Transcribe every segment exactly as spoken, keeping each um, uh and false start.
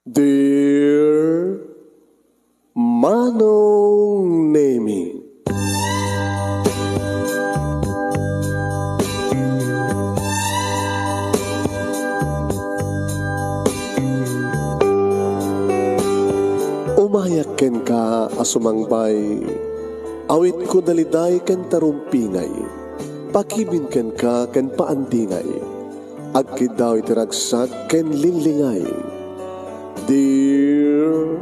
Dear Manong Nemi. Umayak kenka a sumangbay, awitko daliday ken tarumpingay, pakibin kenka ken paandingay. Agkiddaw iti ragsak ken linglingay. Dear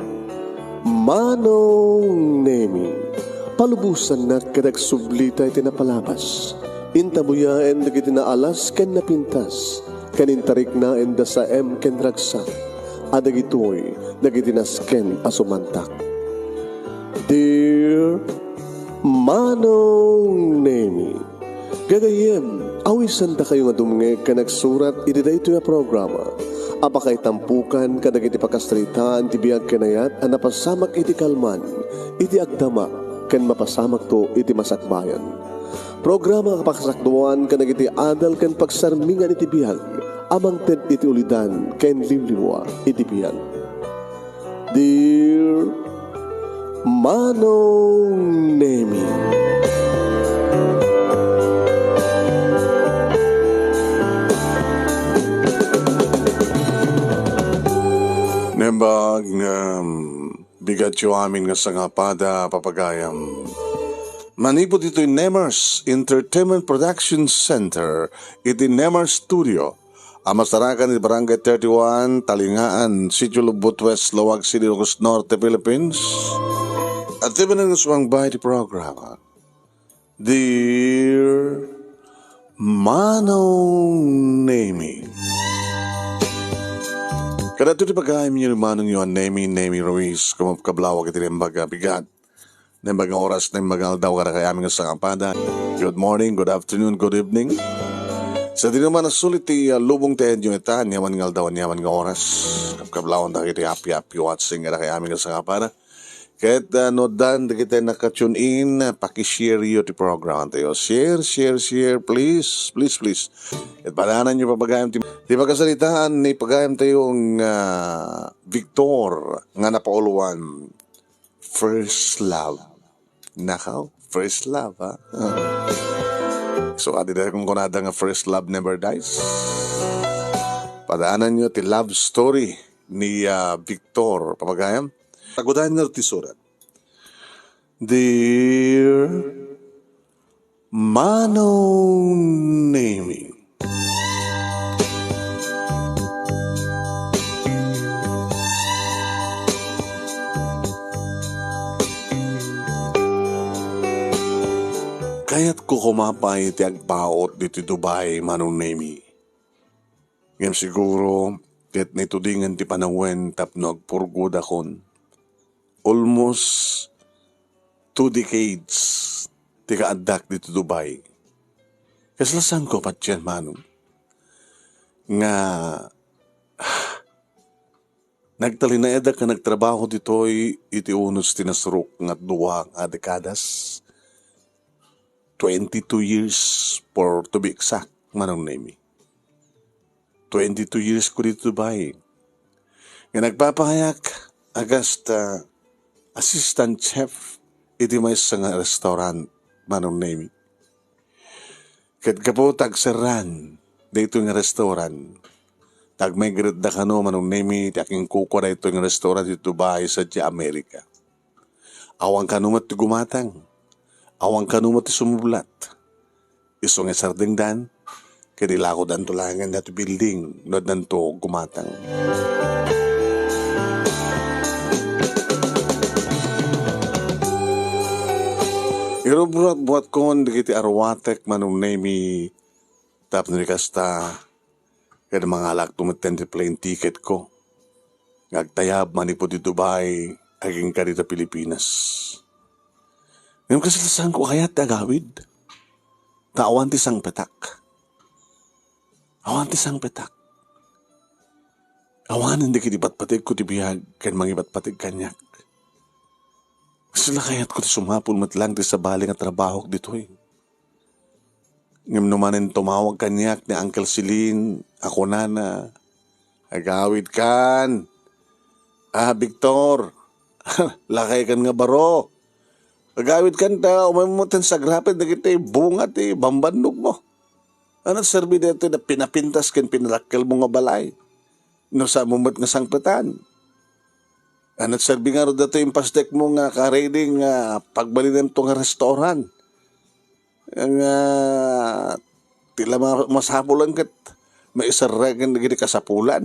Manong Nemi, palubosannak ket agsublita iti napalabas. Intabuyaen dagiti naalas ken napintas, ken intariknaen da saem ken ragsak, a dagitoy dagiti nasken a sumantak. Dear Manong Nemi, gagayyem, awisandakayo nga dumngeg ken agsurat iti daytoy a programa a pakaitampokan kadagiti pakasaritaan ti biag ken ayat a napasamak iti kalman, iti agdama, ken mapasamakto iti masakbayan. Programa a pakasakduan kadagiti adal ken pagsarmingan iti biag a mangted iti ulidan ken liwliwa iti biag. Dear Manong Nemi. Nembag nga, um, bigatyo amin nga sangapada, papagayam. Manipud ditoy Nemers Entertainment Production Center, iti Nemers Studio, a masarakan iti Barangay thirty-one, Talingaan, Sitio Lubot West, Laoag City, Ilocos Norte, Philippines. At tibanan nga sumangbay ti programa, Dear Manong Nemi. Kadagitoy ti pagayam yo ni Manong yo a Nemi, Nemi Ruiz, kumapkablawak iti naimbag a bigat. Naimbag nga oras, naimbag nga aldaw, kadakay amin nga sangapada. Good morning, good afternoon, good evening. Sa dinuman a sulit ti, ah, lubong ti ayanyo ita, aniaman nga aldaw, aniaman nga oras. Kapkablawanta iti happy, happy watching, kadakay amin nga sangapada. Ket, ah, no addan dagiti naka-tune in, ah, paki-share yo ti program tayo. Share, share, share, please, please, please. Ket padanan yo, papagayam, ti, ti pakasaritaan ni pagayam tayo nga Victor nga napauluan. First love. Nakaw, first love, ha? So, adi da kung kunada nga first love never dies. Padanan yo ti love story ni, ah, Victor, papagayam. Tagudayan nga ti surat. Dear Manong Nemi. Kayatko koma pay ti agpaut ditoy Dubai, Manong Nemi. Ngem siguro, ket naitudingan ti panawen tapno agpurgodakon. Almost two decades ti kaaddak ditoy Dubai. Kasla saanko a patien, Manong, nga nagtalinaedak nga nagtrabaho ditoy iti unos ti nasarok nga dua nga dekadas. Twenty-two years, for to be exact, Manong Nemi. Twenty-two years ko ditoy Dubai. Nga nagpapangayak a kas ta assistant chef iti maysa nga restaurant, Manong Nemi. Ket gapu ta agserran daytoy nga restaurant, nag-migrate da kano, Manong Nemi, ti akinkukua daytoy nga restaurant iti Dubai sadiay Amerika. Awan kano met ti gumatang. Awan kano met ti sumublat. Isu nga sardengdan, ket ilakodanto laengen daytoy building no addanto gumatang. Irubbuat-buatkon dagiti aruatek, Manong Nemi, tapno di kasta, ket mangalakto metten ti plane ticket ko nga agtayab manipud iti Dubai agingga dita Pilipinas. Ngem kasla saanko a kayat ti agawid, ta awan ti sangpetak. Awan ti sangpetak. Awanen dagiti patpategko ti biag ken mangipatpateg kaniak. Kasla kayatko ti sumapul met laeng ti sabali nga trabahok ditoy. Ngem no manen tumawag kaniak ni Uncle Celine a kunana, "Agawidkan, Ah, Victor, lakaykan nga baro. Agawidkan ta umay met ti sagrapen dagiti bunga ti bambannogmo. Ania ti serbi daytoy a pinapintas ken pinadakkelmo nga balay? No saanmo met nga sangpetan. Ania ti serbi ngarud daytoy impasdekmo nga ka-ready nga pagbalinento nga restaurant? Nga ti la ma-, masapulan ket maiserreken dagiti kasapulan.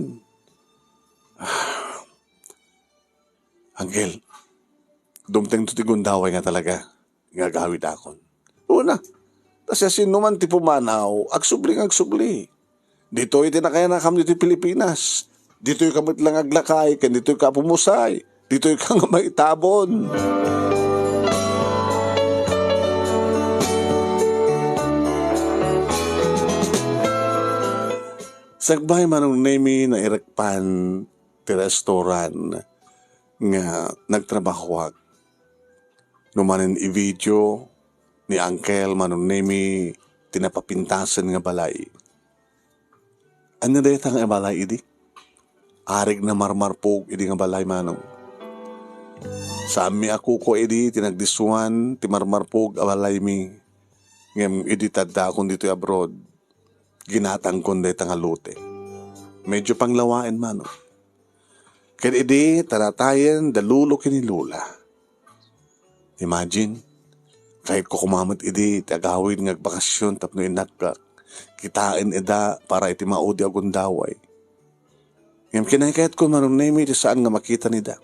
Angkel, dumtengto ti gundaway nga talaga nga agawidakon. Una, ta siasinoman ti pumanaw, agsubli nga agsubli. Ditoy ti nakayanakam ditoy Pilipinas. Ditoy ka met lang aglakay, ken ditoy ka pumusay. Ditoy ka nga maitabon. Sakbay, Manong Nemi, nairekpan ti restoran nga nagtrabahoak. No manen i-video ni Uncle Manong Nemi ti napapintasen nga balay. Ania dayta nga balay idi? Arig na marmarpog idi nga balay, Manong. Saanmi a kukua idi ti nagdisuan ti marmarpog a balaymi. Ngem idi ti addakon ditoy abroad, ginatangkon dayta nga lote. Medyo panglawaen, Manong. Ket idi, taratayen da Lolo ken ni Lola. Imagine, kayatko koma met idi ti agawid nga agbakasyon tapno innak kitaen ida para iti maudi a gundaway. Ngem kinaykayatko, Manong Nemi, ti saan nga makita nida.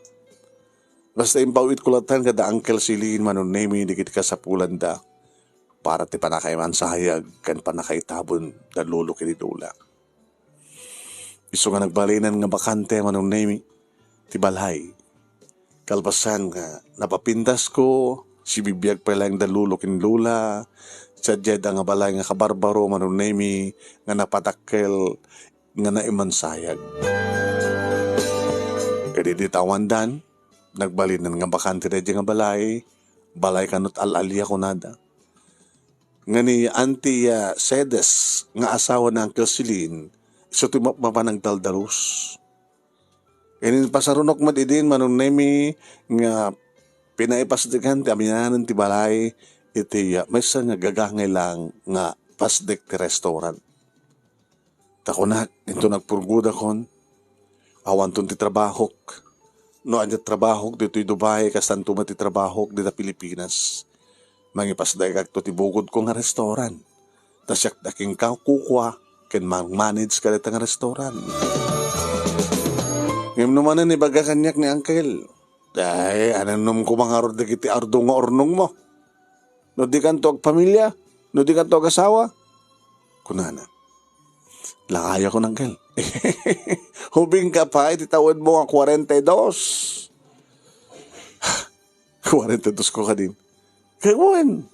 Basta impaw-itko latta kada Uncle Celine, Manong Nemi, dagiti kasapulanda para ti pannakaimansayag ken pannakaitabon da Lolo ken ni Lola. Isu nga nagbalinen nga bakante, Manong Nemi, ti balay. Kalpasan nga napapintasko, sibibiag pay laeng da Lolo ken Lola, sadiay da nga balay nga kabarbaro, Manong Nemi, nga napadakkel nga naimansayag. Ket idi ta awandan, nagbalinen nga bakante daydiay nga balay, balay kano ti al-alia kunada. Nga ni Auntie, ah, Cedes nga asawa ni Uncle Celine, isu ti ma-, mapan nagdaldalus. Ket impasarunok met idin, Manong Nemi, nga pinaipasdekan ti aminanen ti balay iti, ah, maysa nga gagangay lang nga pasdek ti restaurant. Ta kunak, inton agpurgudakon, awanton ti trabahok. No ania trabahok ditoy Dubai, kastanto met ti trabahok dita Pilipinas. Mangipasdekakto ti bukodko nga restaurant. Ta siak ti akinka kukua ken mang-manage kadayta nga restaurant. Ngem no manen ibaga kaniak ni Uncle, ay, anennom koma ngarud dagiti ardo nga urnongmo. No dikanto agpamilia, no dikanto agasawa, kunana. Lakayakon, Uncle. Ubingka pay ti tawenmo nga kuarenta y dos. Kuarenta y dos ko kadin. Kay wen,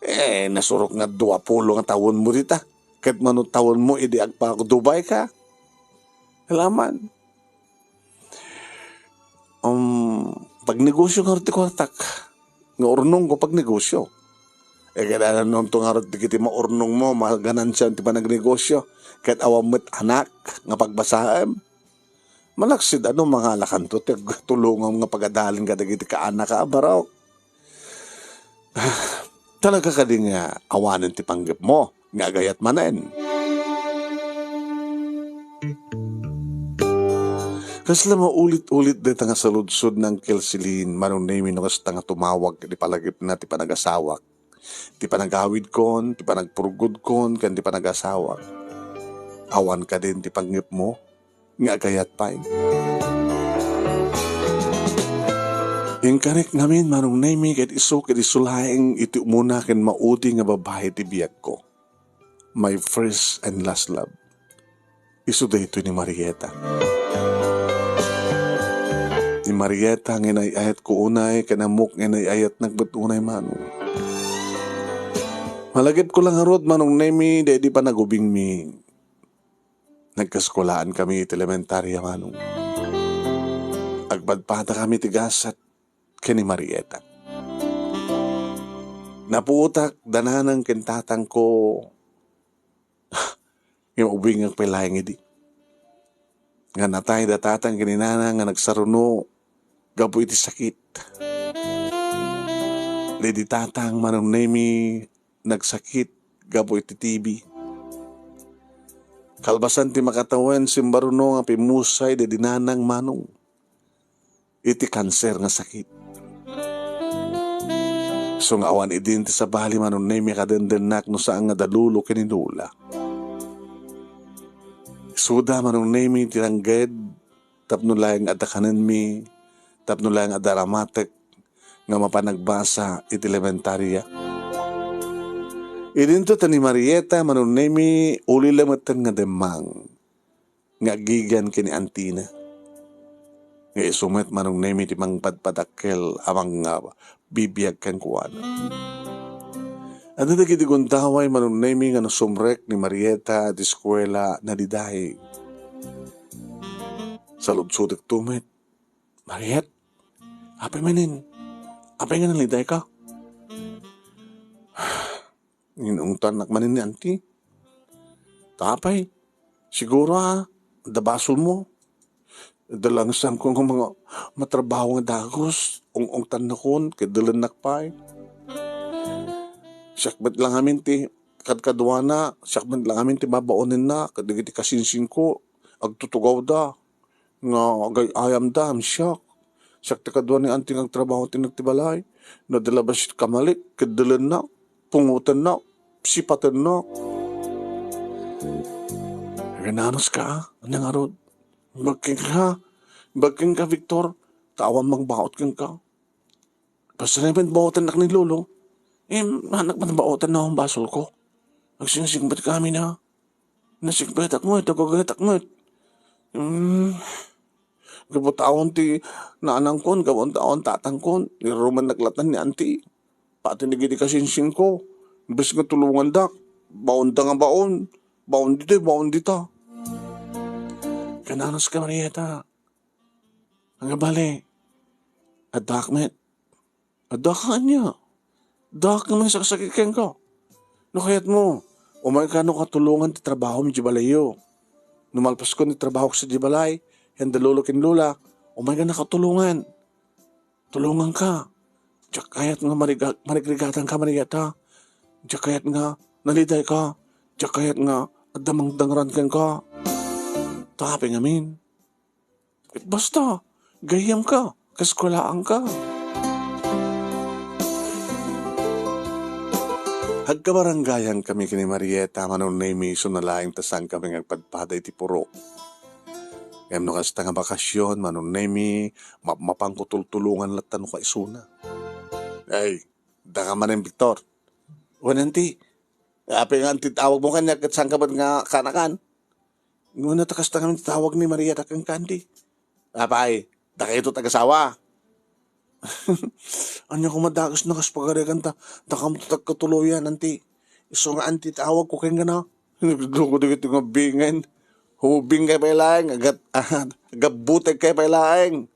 eh, nasurok nga duapulo nga tawenmo dita. Ket mano tawenmo idi agpakdubayka. Alaman. Um, pagnegosyo ngarud ti kuartak. Nga urnongko pagnegosyo. E, kailangan no, anto ngarud dagiti maurnongmo, maganansiam ti panagnegosyo. Ket awan met anak nga pagbasaem. Malaksid, ano, mangalakanto ti agtulongam nga pagadalin kadagiti kaanak a barok. Talaga kadi nga awanen ti panggepmo nga agayat manen? Kasla maulit-ulit dayta nga saludsod ni Uncle Celine, Manong Nemi, no kasta nga tumawag iti palagipna ti panagasawak, ti panagawidkon, ti panagpurgudkon, ken ti panagasawak. Awan kadin ti panggepmo nga agayat pay? Inkarik ngamin, Manong Nemi, ket isu ket isu laeng iti umuna ken maudi nga babai ti biagko. My first and last love. Isu daytoy ni Marieta. Ni Marieta nga inay-ayatko unay, ken ammok nga inay-ayatnak met unay, Manong. Malagipko la ngarud, Manong Nemi, daydi panagubingmi. Nagkaskolaen kami iti elementaria, Manong. Agpadpadakami ti gasat ken ni Marieta. Napuotak da nanang ken tatangko. Ngem ubingak pay laeng idi. nga natay da tatang ken ni nana nga nagsaruno gapu iti sakit. Daydi tatang, Manong Nemi, nagsakit gapu iti T B. Kalpasan ti makatawen, simmaruno nga pimmusay daydi nanang, Manong, iti kanser nga sakit. So nga awan idin ti sabali, Manong Nemi, a kadendennak no saan nga da lolo ken ni lola. Isuda, Manong Nemi, ti rangged tapno laeng adda kanenmi, tapno laeng adda ramatek nga mapan agbasa iti elementaria. Idinto ta ni Marieta, Manong Nemi, uli la metten nga demmang nga agigan ken ni antina. Nga isu met, Manong Nemi, ti mangpadpadakkel a mangbibiag kenkuana. Adda dagiti gundaway, Manong Nemi, nga no sumrek ni Marieta ti eskuela, naliday. Saludsodekto met, "Mariet, apay manen? Apay nga nalidayka?" Inungtannak manen ni anti. "Apay, siguro a, adda basolmo. Adda langsanko nga mga matrabaho nga dagus, ung-ungtannakon, ket delennak pay. Siak met la ngamin ti kadkaduana, siak met la ngamin ti babaonenna, ket dagiti kasinsingko, agtutugawda nga agay-ayamda, siak. Siak ti kadua ni anti nga agtrabaho ti nagtibalay. No adda laeng kamalik, ket delennak, pungotennak, sipatennak." "Nananuska, ania ngarud? Imbag kenka, imbag kenka, Victor, ta awan mangbaot kenka. Basta namin baotennak ni Lolo. Eh, anak man baoten na ang basolko. Agsingsingpetkami na. Nasingpetak met, agagetak met. Hmm, gapu ta awan ti nanangkon, gapu ta awan tatangkon. Iruman naglatan ni anti. Pati dagiti kasinsingko, imbes nga tulongandak, baonda nga baon. Baon ditoy, baon dita." "Nananuska, Marieta. Ania bale, addaak met." "Addaak ania? Addaak nga mangsaksakit kenka. No kayatmo, umayka no katulongan ti trabahom idiay balayyo. No malpaskon ti trabahok sadiay balay, ken da lolo ken lola, umayka nakatulongan. Tulonganka. Diak kayat nga mariga-, marigrigatanka, Marieta. Diak kayat nga nalidayka. Diak kayat nga adda mangdangran kenka. Ta apay ngamin? Ket basta, gayyemka, kaeskuelaanka." Agkabaranggayankami ken ni Marieta, Manong Nemi, isu na laeng ta saankami nga agpadpada iti purok. Ngem no kasta nga bakasyon, Manong Nemi, mapmapanko tultulongan latta no kaisuna. "Ay, daka manen, Victor." "Wen, anti. Apay nga anti tawagmo kaniak ket saanka met nga kaanakan?" "Nguna ta kasta ngamin ti tawag ni Marieta kenka, anti." "Apay, dakayo ti agasawa?" "Ania koma dagus no kas pagarigan ta, dakam ti agkatuloyan, anti. Isu nga anti ti awagko kenka na." Nagduko dagiti nga bingen. Hubingkay pay laeng, agat-, ah, agabbutegkay pay laeng.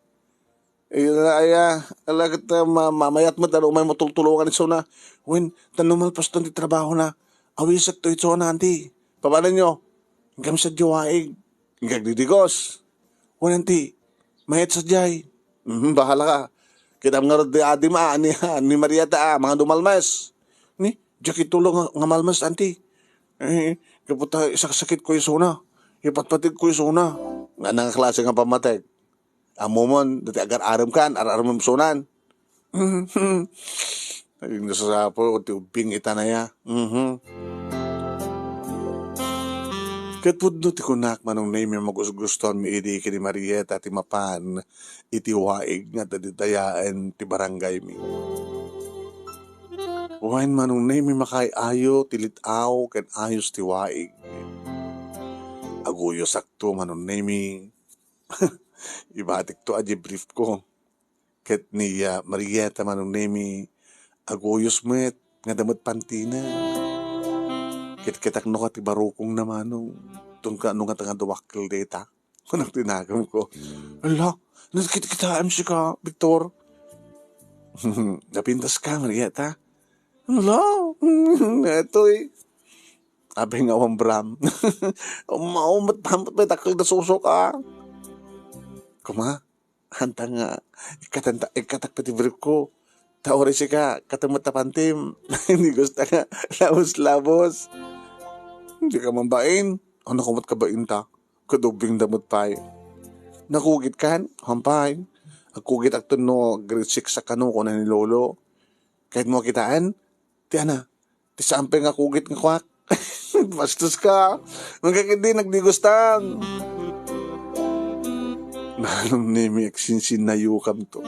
Aya, aya, ala ket, ah, ma-, mamayat met, ano, umaymo tultulongan isuna. Wen, ta no malpaston ti trabahona, awisekto isuna, anti. Papanenyo? Inkam sadiay waig. Inkagdidigos. Wen, anti, mayat sadiay. Mhm, bahala ka. Kitaem ngarud ti adim, ah, ni, ni Marieta, ah, mangadu malmes. Ni, diak itulo nga, nga malmes, anti. Eh, gapu ta isaksakitko isuna. Ipatpategko isuna. Nga, ania nga klase nga pammateg? Ammomon, dati agar-aremkan, ar-aremem sunan. Ay, nasasapo ti ubbing ita na ya. Mhm. Ket pudno ti kunak, Manong Nemi, a magusgustoanmi idi ken ni Marieta ti mapan iti waig nga daydayaen ti barangaymi. Wen, Manong Nemi, makaay-ayo ti lit-aw ken ayos ti waig. Aguyosakto, Manong Nemi. Ibatikto a debriefko. Ket ni, ah, Marieta, Manong Nemi, aguyos met nga adda met pantina. Kitkitak no ka ti barukongna, Manong. Tungka no nga tanga duwakkel dayta. Kunak ti nagemko. "Ala, nagkitkitaem sika, Victor?" "Napintaska, Marieta?" "Ala, etoy." Abi nga awan bram. Maumet-amet may dakkel da susok, ah. koma. Anta nga, ikkatanta-, ikkatak pay ti briefko. Ta uray sika, katemmet ta pantim. Ni gusto nga, labos-labos. Dika mambain. Ano ka met kabainta? Kadubing damot pay. Nakugit kan? Hampay. Agkugit akto no grade six a kano ko na ni Lolo. Kahit mo kitaan? Ti ana, ti sampay nga kugit nga kuak. Bastos ka. Nagkakit din, nagdigustan. Manong Nemi, agsinsinayukam to.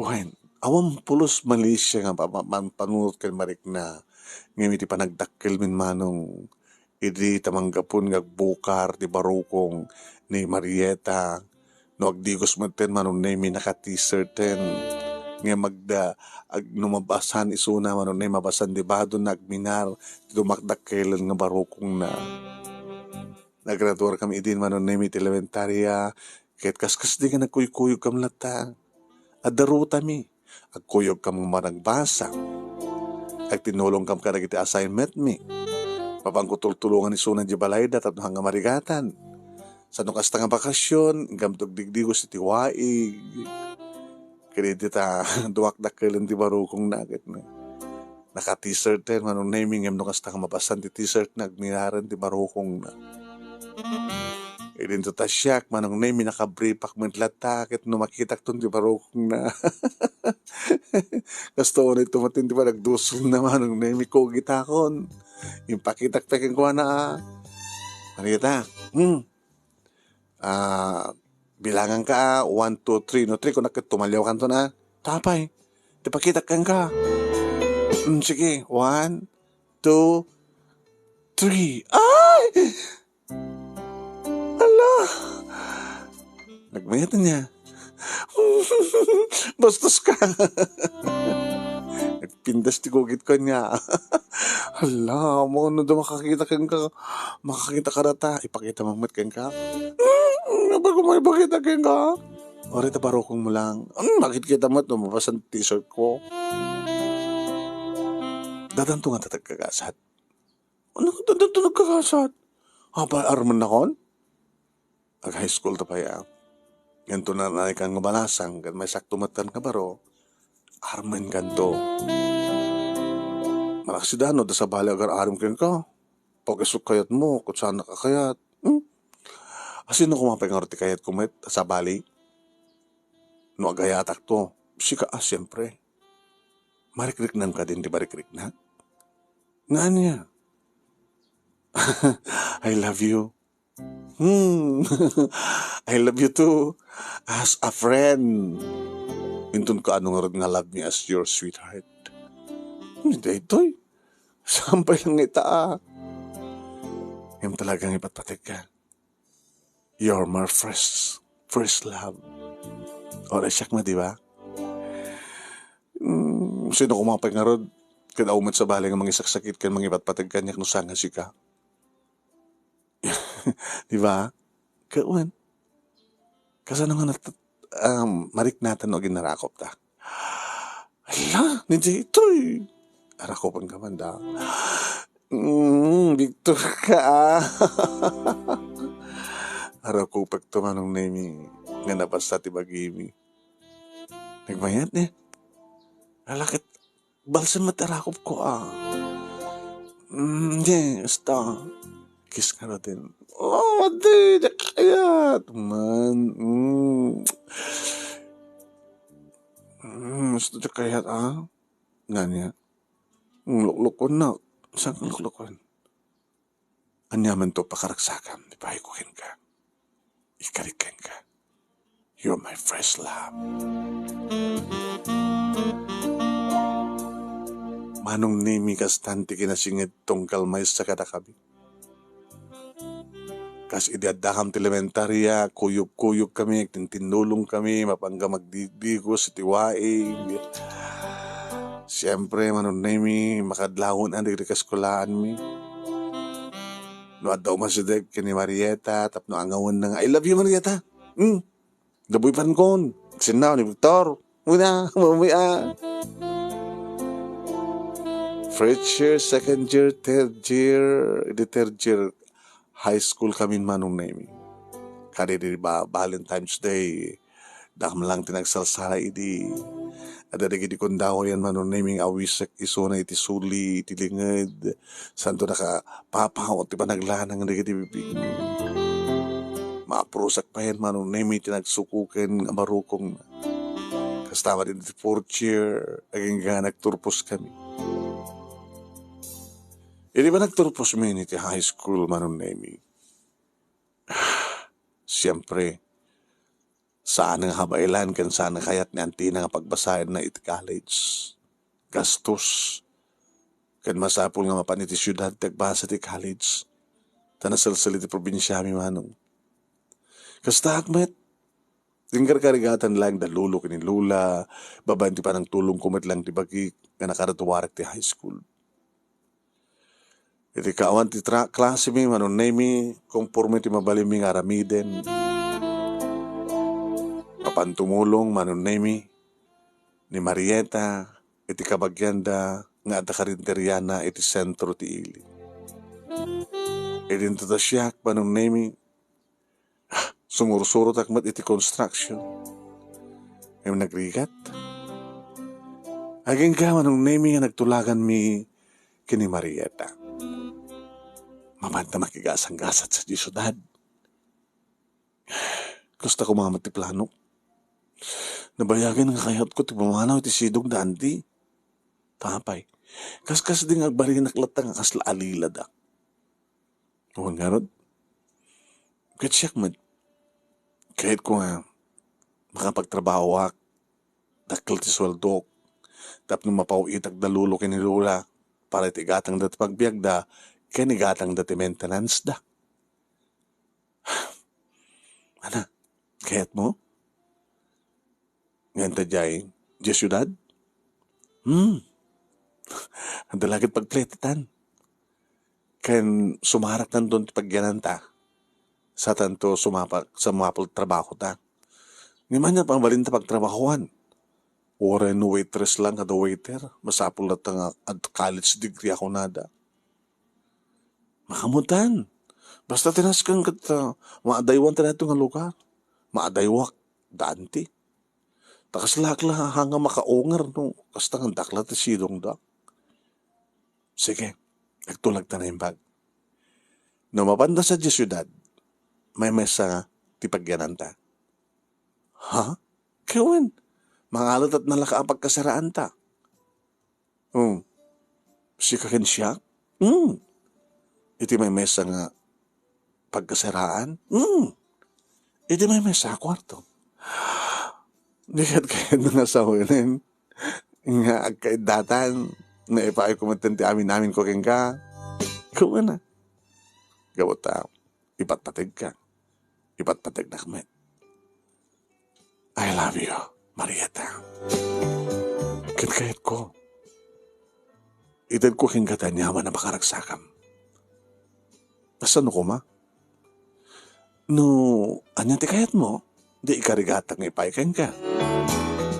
Wen, awan pulos malicia nga pa-, pa-, panunot ken marikna. Ngem iti panagdakkel min manong, idi ta manggapon nga agbukar ti barukong ni Marieta, no agdigos metten Manong Nemi naka-t-shirt ten. Ngem agda, ag-, no mabasan isuna Manong Nemi, mabasan ti badonna agminar ti dumakdakkelen nga barukongna. Nagraduar kami idin Manong Nemi ti elementaria, ket kaskasdi nga nagkuykuyogkam latta. Adda rutami. Agkuyogkam nga managbasa. Agtinulongkam kadagiti assignment mi. Mapanko tultulongan isuna di balayda tapno hanga marigatan. Sano kasta nga bakasyon, inkamto agdigdigos iti waig. Ket idi ta dumakdakkelen ti barukongna ket na. Naka-t-shirt ten, Manong Nemi, ngem no kasta nga mabasan ti t-shirt na, agminaren ti barukongna. Idinto ta siak, Manong Nemi, nakabripak met latta, ket no makitak ton ti barukongna. Kasto unay tumatin ti panagdusolna, Manong Nemi, kugitakon. Impakitak pay kenkuana, a. Manita, hmm. Ah, bilangan ka, a. One, two, three. No three, kunak ket tumaliaw kanto na. Tapay. Ti pakitak kenka. Hmm, sige. One, two, three. Ay! Ala! Nagmayat niya. Bastos ka. Nagpintas ti kugit ko niya. Hala, mo no da makakita kenka, makakita ka data, ipakita mo met kenka. Hmm, bago mo ipakita kenka. Ori ta barukong mo lang. Hmm, makit kita met no mabasan t-shirt ko. Dadanto nga tatagkagasat. Ano, dadanto nagkagasat? Apa, arman nakon? Ag-high school ta pay, a. Ngem to nanay kan nga balasang, ket maysakto met kan nga baro, armen kanto. Malaksidano, da sabali agar-arim kenka. Pag-isok kayat mo, ket saan nakakayat. Hmm? Asino koma pay ngarud ti kayat ko met, a sabali? No agayatak to, sika a, siempre. Marikriknam kadin ti marikriknak? Nga ania? I love you. Hmm. I love you too. As a friend. Inton kaano ngarud nga love me as your sweetheart. Hindi itoy. Sampay lang ita, a. Ngem talagang ipatpateg ka. You're my first, first love. Oras siak na, di ba? Hmm, sino ko mapay ngarud? Kada umat sa balay nga mangisaksakit kan mangipatpateg kaniak no saan nga sika. Di ba? Kawan. Kasano nga nat-, um, mariknatan no aginarakop ta? Hala, ni Jay itoy. Arakopan ka man da. Mm, Victor ka, a. Arakopak to Manong Nemi. Nga nabasa ti bagimi. Nagmayat ni. Lalakit. Balsam met arakop ko, a. Mm, di, basta. Kiss ka natin. Oh, di, di kayat. Man, mm. Mm, basta di kayat, a. Nga niya. Mm, luklukon na. Saan ka luklukon? Aniaman to pakaragsakam, di ba, ko kenka? Ikarik kenka. You're my first love. Manong Nemi, kastan ti kinasinged tunggal maysa kadakami. Kas idi addakam ti elementaria, kuyog-kuyog kami, agtintinnulong kami, mapangga magdigdigos iti waig. Siempre, Manong Nemi, makadlawon a dagiti kaskolaanmi. No adda umasideg ken ni Marieta, tapno angawen na nga, "I love you, Marieta." Hmm. Dabuy pankon. Sinna ni Victor. Una, mamaya. First year, second year, third year, the third year, high school kami Manong Nemi. Kadi di ba, Valentine's Day, dakam lang ti nagsalsala idi. Adda dagiti kundawayan, Manong Nemi, nga awisek isuna iti suli, iti linged, santo nakapapaw ti panaglanang dagiti bibig. Maaprusak payen, Manong Nemi, ti nagsukoken nga marukong. Kasta met iti fourth year, agingga nagturpos kami. Idi ba nagturpos mi iti high school, Manong Nemi? Siempre, saan nga kabailan ken saan nga kayat ni Antina nga pagbasaenna iti college. Gastos. Ken masapul nga mapan iti siudad ti agbasa ti college. Ta naselsil iti probinsiami, Manong. Kasta met, tingkarkarigatan lang da lolo ken ni lola, babaen ti panangtulongko met lang ti bagik nga nakaraduarek ti high school. Iti kaawan ti tra-, klasemi, Manong Nemi, konforme ti mabalinmi nga aramiden. Mapan tumulong, Manong Nemi, ni Marieta iti kabagianda nga adda karinteriana iti sentro ti ili. Idinto ta siak, Manong Nemi, sumursurotak met iti construction. Ngem nagrigat. Agingga, Manong Nemi, nga nagtulaganmi ken ni Marieta. Mapanta makigasanggasat sadiay siudad. Kasta koma met ti plano. Nabayagen nga kayatko ti pumanaw iti sidong da anti. Tapay. Kaskasdi nga agbalinak latta nga kasla aliladak. Wen ngarud, ket siak met, kayatko nga makapagtrabahoak, dakkel ti sueldok, tapno mapaw-itak da lolo ken ni lola para iti igatangda ti pagbiagda ken igatangda ti maintenance da. Ana, kayatmo? Ngem ta diay, diay siudad? Hmm. Adda la ket pagpletitan. Ken sumaraktanton ti pagyananta. Satanto sumapa-, sumapul trabahota. Ngem ania pay mabalinta pagtrabahoan? Uray no waitress lang kada waiter, masapul latta nga ad-, college degree a kunada. Makaammotan. Basta ti nasken ket, ah, maadaywanta daytoy nga lugar. Maadaywak, da anti. Ta kaslak la nga makaungir no kasta nga dakkel ti sidongda. Sige, agtulagta naimbag. No mapanda sadiay siudad, maymay sa ti pagyananta. Ha? Ket wen, mangalutatna la ka a pagkasaraanta. Hmm. Sika ken siak? Hmm. Iti maymay sa nga pagkasaraan? Hmm. Iti maymay sa a kuarto. Di ket kayatna nga sawenen nga agkaiddatan, maipaayko metten ti amin-aminko kenka. Kuana. Gapu ta, ipatpategka. Ipatpategnak met. I love you, Marieta. Ket kayatko, itedko kenka ti aniaman a pakaragsakam. Kasano koma? No ania ti kayatmo, di ikarigatak nga ipaay kenka.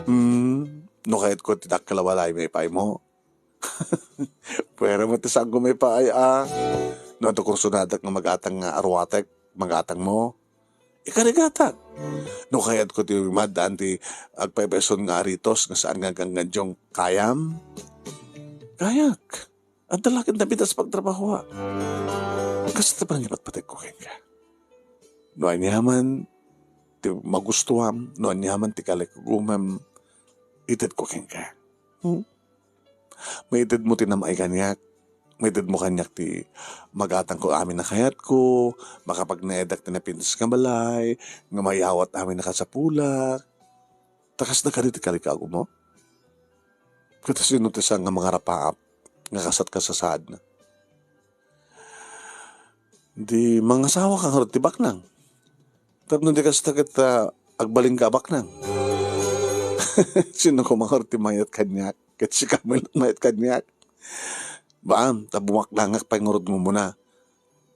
Hmm, no kayatko ti dakkel a balay, maipaaymo? Pwera met ti saanko maipaay a. No adda kursonadak nga magatang nga aruatek, magatangmo? Ikarigatak. No kayatko ti maddaan ti agpaypayson nga aritos nga saan nga aganggandiong, kayam? Kayak. Adda la ket napitas pagtrabahoak. Kasta ti panangipatpategko kenka. No aniaman ti magustuam, no aniaman ti kalikagumem, itedko kenka. Hmm? Maitedmo ti nam-ay kaniak. Maitedmo kaniak ti magatangko amin a kayatko, makapagnaedak ti napintas nga balay, nga mayawat amin a kasapulak. Ta kasda kadi ti kalikagumo? Ket sino ti saan nga mangarapaap nga kasatka sasaadna? Di mangasawaka ngarud ti baknang. Tapno di kasta ket, ah, agbalinka a baknang. Sino koma ngarud ti mayat kaniak? Ket sika met mayat kaniak. Baam, ta bumaknangak pay ngarud nga umuna.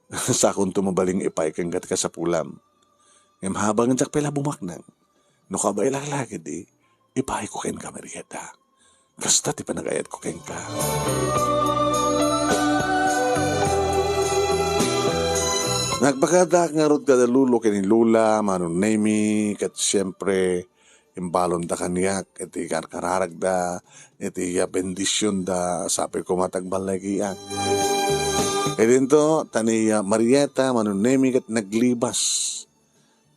Sakonto mabalin nga ipaay kenka ti kasapulam. Ngem habang diak pay la bumaknang, no kabaelak la ketdi, ipaayko kenka, Marieta. Kasta ti panagayatko kenka. Nagpakadaak ngarud kada lulo ken ni Lola, Manong Nemi, ket siempre, imbalonda kaniak iti karkararagda, iti, ah, bendisionda, sapay koma ti agballagiak. Idinto, ta ni, ah, Marieta, Manong Nemi, ket naglibas.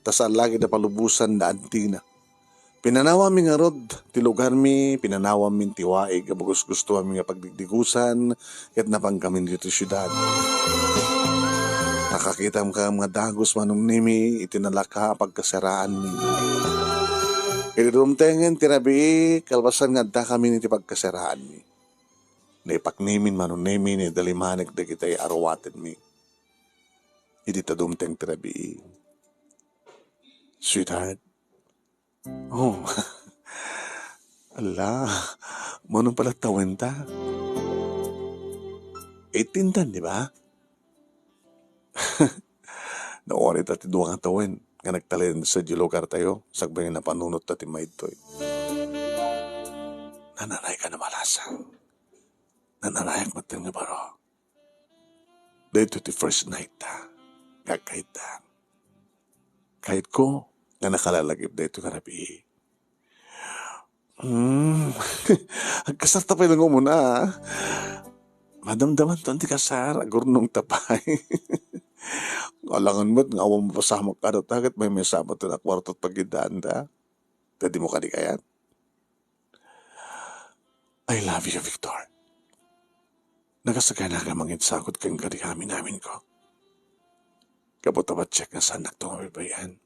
Ta saan la ket a palubosan da antina. Pinanawanmi ngarud ti lugarmi, pinanawanmi ti waig a gusgustoanmi nga pagdigdigusan, ket napankamin ditoy siudad. Nakakitam ka nga dagus, Manong Nemi, iti nalaka a pagkaseraanmi. Idi dumtengen ti rabii, kalpasan nga addakamin iti pagkaseraanmi. Naipaknimin, Manong Nemi, ni dalimanek dagiti aruatenmi. Idi ta dumteng ti rabii. Sweetheart, Oh. Ala, mano pala tawenta? Eighteen tan, di ba? Nauri ta ti dua nga tawen nga nagtalin sa di lugar tayo, sakbay nga napanunot ta ti maidtoy. Nananay ka na malasa. Nananayak matten nga baro. Daytoy ti first night ta nga agkayta. Kayatko nga nakalalagip daytoy nga rabii. Hmm. Agkasar ta pay nga umuna, ah. Madamdaman to ti kasar, agurnong ta pay. Alangan met nga awan mapasamak kada taget, may may samat na kwarto at pagidaan da. Pwede mo kadi kayat? I love you, Victor. Nakasagana ka mangidsakod ken kadi amin-amin ko. Kabot a patiek nga saannak to nga baybay-an.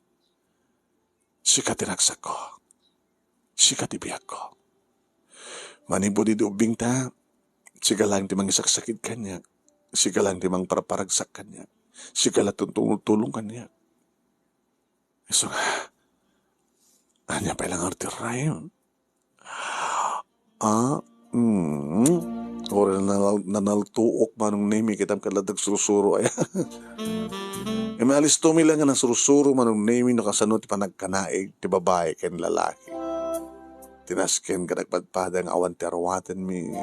Sika ti ragsakko. Sika ti biagko. Manipud idi ubbing ta, sika lang ti mangisaksakit kaniak. Sika lang ti mangparparagsak kaniak. Sika lang ti tulong kaniak. Isu nga, ania pay lang ti raem? Ah, mm. Ora nanal-, nanaltuok Manong Nemi, kitam ka la nagsursuro, aya. Imalisto mi lang nga nasursuro Manong Nemi no kasano ti panagkanaig ti babai ken lalaki. Tinasken ket agpadpada nga awan ti aruatenmi.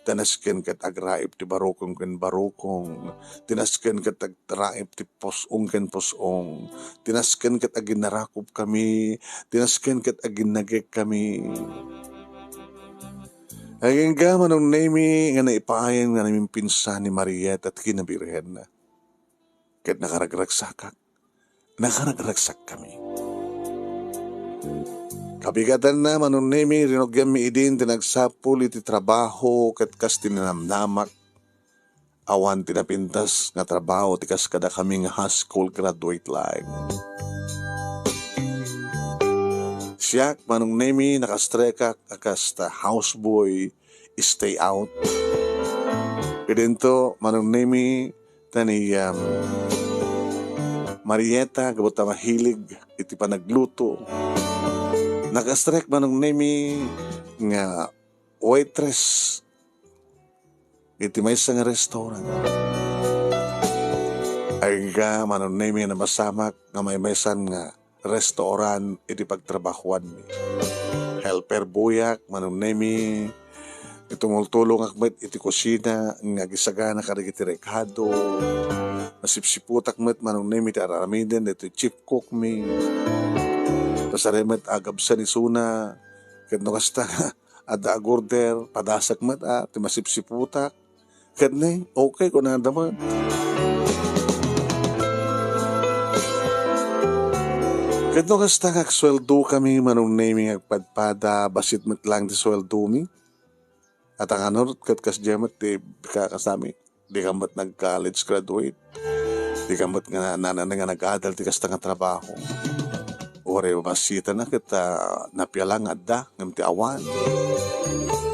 Tinasken ket agraib ti barukong ken barukong. Tinasken ket ag-, raib ti pus-ong ken pus-ong. Tinasken ket aginnarakupkami. Tinasken ket aginnagekkami. Agingga Manong Nemi nga naipaayem nga namimpinsan ni Marieta ti kinabirhen. Ket nakaragragsakak. Nakaragragsakkami. Kabigatanna, Manong Nemi, rinugyanmi idin ti nagsapul iti trabaho ket kas ti ninamnamak. Awan ti napintas nga trabaho ti kas kadakami nga high school graduate laeng. Siak, Manong Nemi, nakastrekak a kasta houseboy, stay out. Idinto, Manong Nemi, ta ni, um, Marieta, gapu ta mahilig iti panagluto. Nakastrek, Manong Nemi, nga waitress iti maysa nga restaurant. Agingga, Manong Nemi, nga napasamak nga maymaysan nga restaurant iti pagtrabahoanmi. Helper boyak, Manong Nemi, tumultulongak met iti kusina nga agisagana kadagiti rekado. Nasipsiputak met, Manong Nemi, ti ar-aramiden daytoy chief cook mi. Kasari met agabsan isuna. Ket no kasta, adda agorder, padasak met, a, ti masipsiputak. Ket ni, okay, kunada met. Ket no kasta nga agsueldo kami, Manong Nemi, nga agpadpada, bassit met lang ti sueldo mi. At ang ano, ket kas di met ti ka-, kasami, di ka met nag-college graduate. Di ka met nga nanana nga nag-adal ti kasta nga trabaho. Uray bassitana ket, ah, napiala nga adda, ngem ti awan.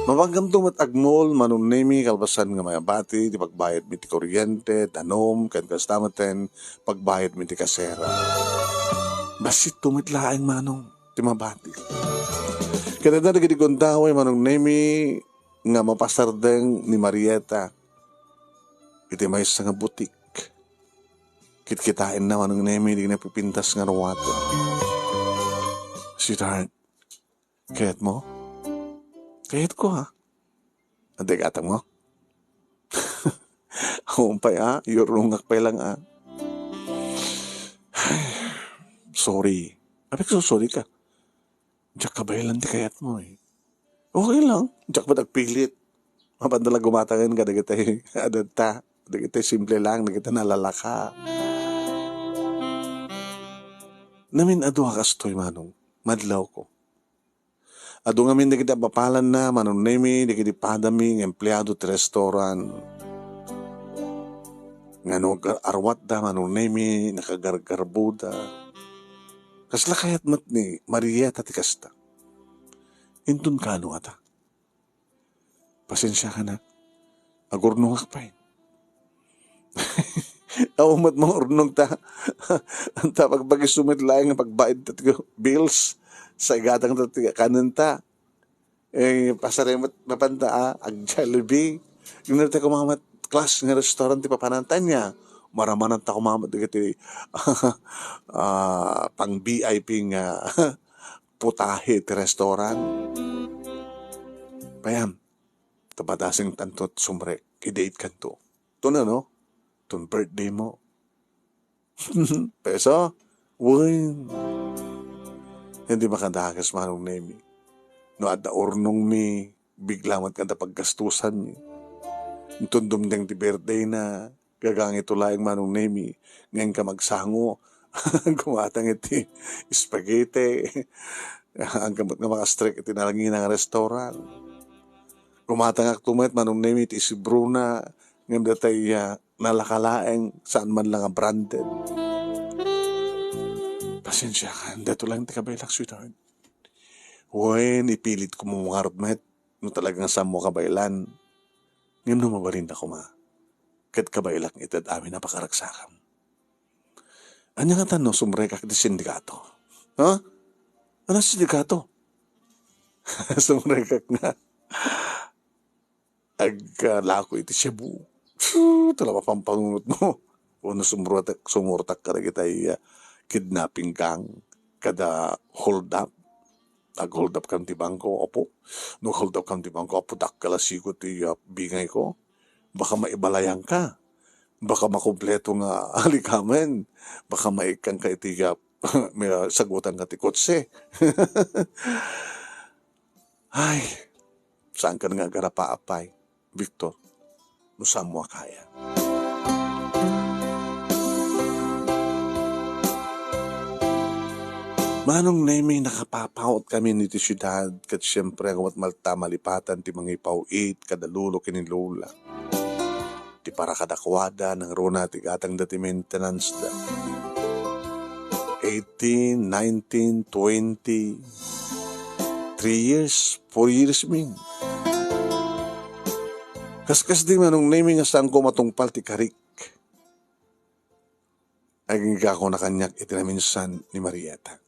Mapanggamto met agmol, Manong Nemi, kalpasan nga mabati ti pagbayad mi ti kuryente, danum, ken kasta met ten pagbayad mi ti kasera. Bassit to met laeng, Manong, ti mabati. Ket adda dagiti gundaway, Manong Nemi, nga mapasardeng ni Marieta iti maysa nga butik. Kitkitaenna, Manong Nemi, di napipintas nga ruaten. Sweetheart, kayat mo? Kayat ko, ha? Adda gatang mo? Awan pay, a, iyurungak pay lang, a. Sorry. Apay, sorry ka. Diak kabaelan ti kayatmo, eh. Okay lang. Diak met agpilit. Mapanda la gumatangen kadagiti adda, dagiti simple lang, dagiti nalalaka. Namin-adu a kastoy, Manong. Madlawko. Adu ngamin dagiti apapalanna, Manong Nemi, dagiti padami nga empleado ti restaurant. Nga no gar-, arwatda, Manong Nemi, nakagargarbuda. Kasla kayat met ni Marieta ti kasta. Inton kano ata. Pasensiakan, a. Agurnongak pay. Awan met mangurnong ta. Anta pagpagisu met laeng nga pagbaed ta ti bills. Sa igatang ta ti kanen ta. Eh, pasarem met mapanda, a, ag-Jollibee. Ngem ta kumamat class nga restaurant ti papananta nia. Maramanan ta kumamat dagiti, ah, pang V I P nga putahe ti restaurant. Payam, ta padasing tanto sumrek, i-date kanto. Tuna, no? Tun birthday mo. Peso? Wen. Hindi makadagas, Manong Nemi. No adda urnongmi, bigla met nga adda paggastusanmi. Inton dumteng ti birthday na, gagangito laeng, Manong Nemi, ngem ka magsango. Gumatang iti spaghetti. Ang gamot nga makastrek iti nalangina nga restaurant. Gumatangak to met, Manong Nemi, iti isibrona, ngem datay, ah, nalaka laeng, saan man lang a branded. Pasensiakan, daytoy lang ti kabaelak, sweetheart. Wen, ipilit ko mangarud met, no talagang saanmo kabaelan. Ngem no mabalin na koma, ket kabaelak iti amin a pakaragsakam. Ania ngata no sumrekak iti sindikato? Ha? Ano sindikato? Sumrekak nga agkalako iti Cebu. Phew, tala mapampangunot mo. Wenno sumurtak, sumurtak kadagitay, ah, kidnapping gang, kada hold up. Ag-hold up kam ti bangko, apo. No hold up kam ti bangko, apo, dakkel a sigo ti, ah, bingay ko. Baka maibalayan ka. Baka makumpleto nga alikamen. Baka maikkan ka iti, ah, may, ah, sagutan ka ti kotse. Ay, saan ka nga agarapa, apay, Victor? No saanmo a kaya. Manong Nemi, nakapapaut kami iti siudad, ket siempre, agmat malta malipatan ti mangipaw-it kada lolo ken ni lola. Ti para kadakuada, nangruna ti gatangda ti maintenance da. Eighteen, nineteen, twenty. Three years, four years min. Kaskasdi, Manong Nemi, nga saanko matungpal ti karik. Agingga ko na kaniak iti naminsan ni Marieta.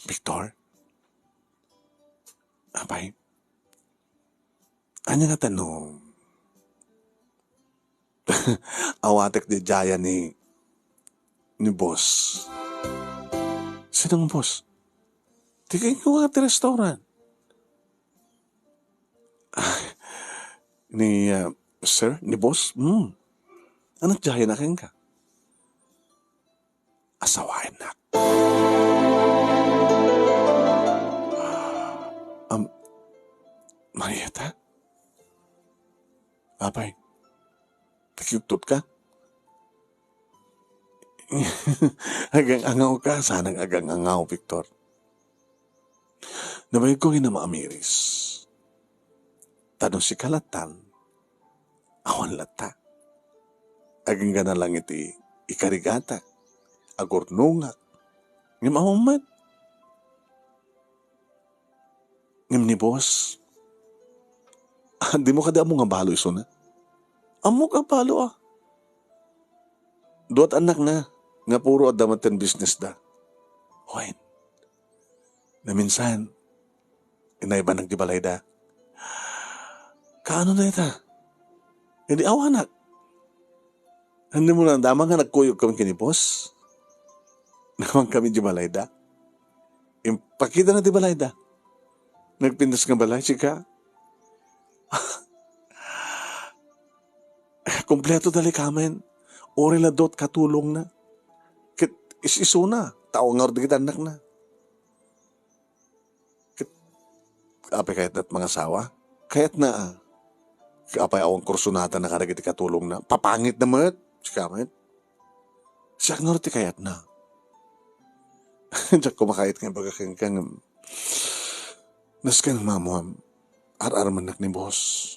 Victor? Apay? Ania ngata no awatek diay ni, ni boss? Sinong boss? Ti kenkuana ti restaurant. Ni, ah, sir, ni boss? Hmm. Ano diay na kenka? Asawaennak. Am, Marieta? Apay, nakiugtot ka? Agang-angaw ka, saan nga agang-angaw, Victor. Nabayag ko nga maamiris. Ta no sika latan, awan latta. Agingga na lang iti ikarigata, agurnongak. Ngem awan met. Ngem ni boss, ah, dimo kadi ammo nga balo isuna? Ammok a balo, a. Duat annakna, nga puro adda met ti business da. Wen. Naminsan, inaybanak ti balayda. Kaano dayta? Idi awanak. Andi mo nadama nga nagkuyog kami ken ni boss? Naman kami di balayda. Impakita na ti balayda. Nagpintas nga balay, sika. Kompleto dali kamen. Uray la dot katulong na. Ket Is-isuna, tao ngarud dagiti annakna. Ket apay kayatna ti mangasawa? Kayatna, a. Apay awan kursunatana kadagiti katulongna? Papangitna met, sika met. Siak ngarud ti kayatna. Diak koma kayat nga ibaga kenka ngem nasken nga ammoam, ar-armennak ni boss.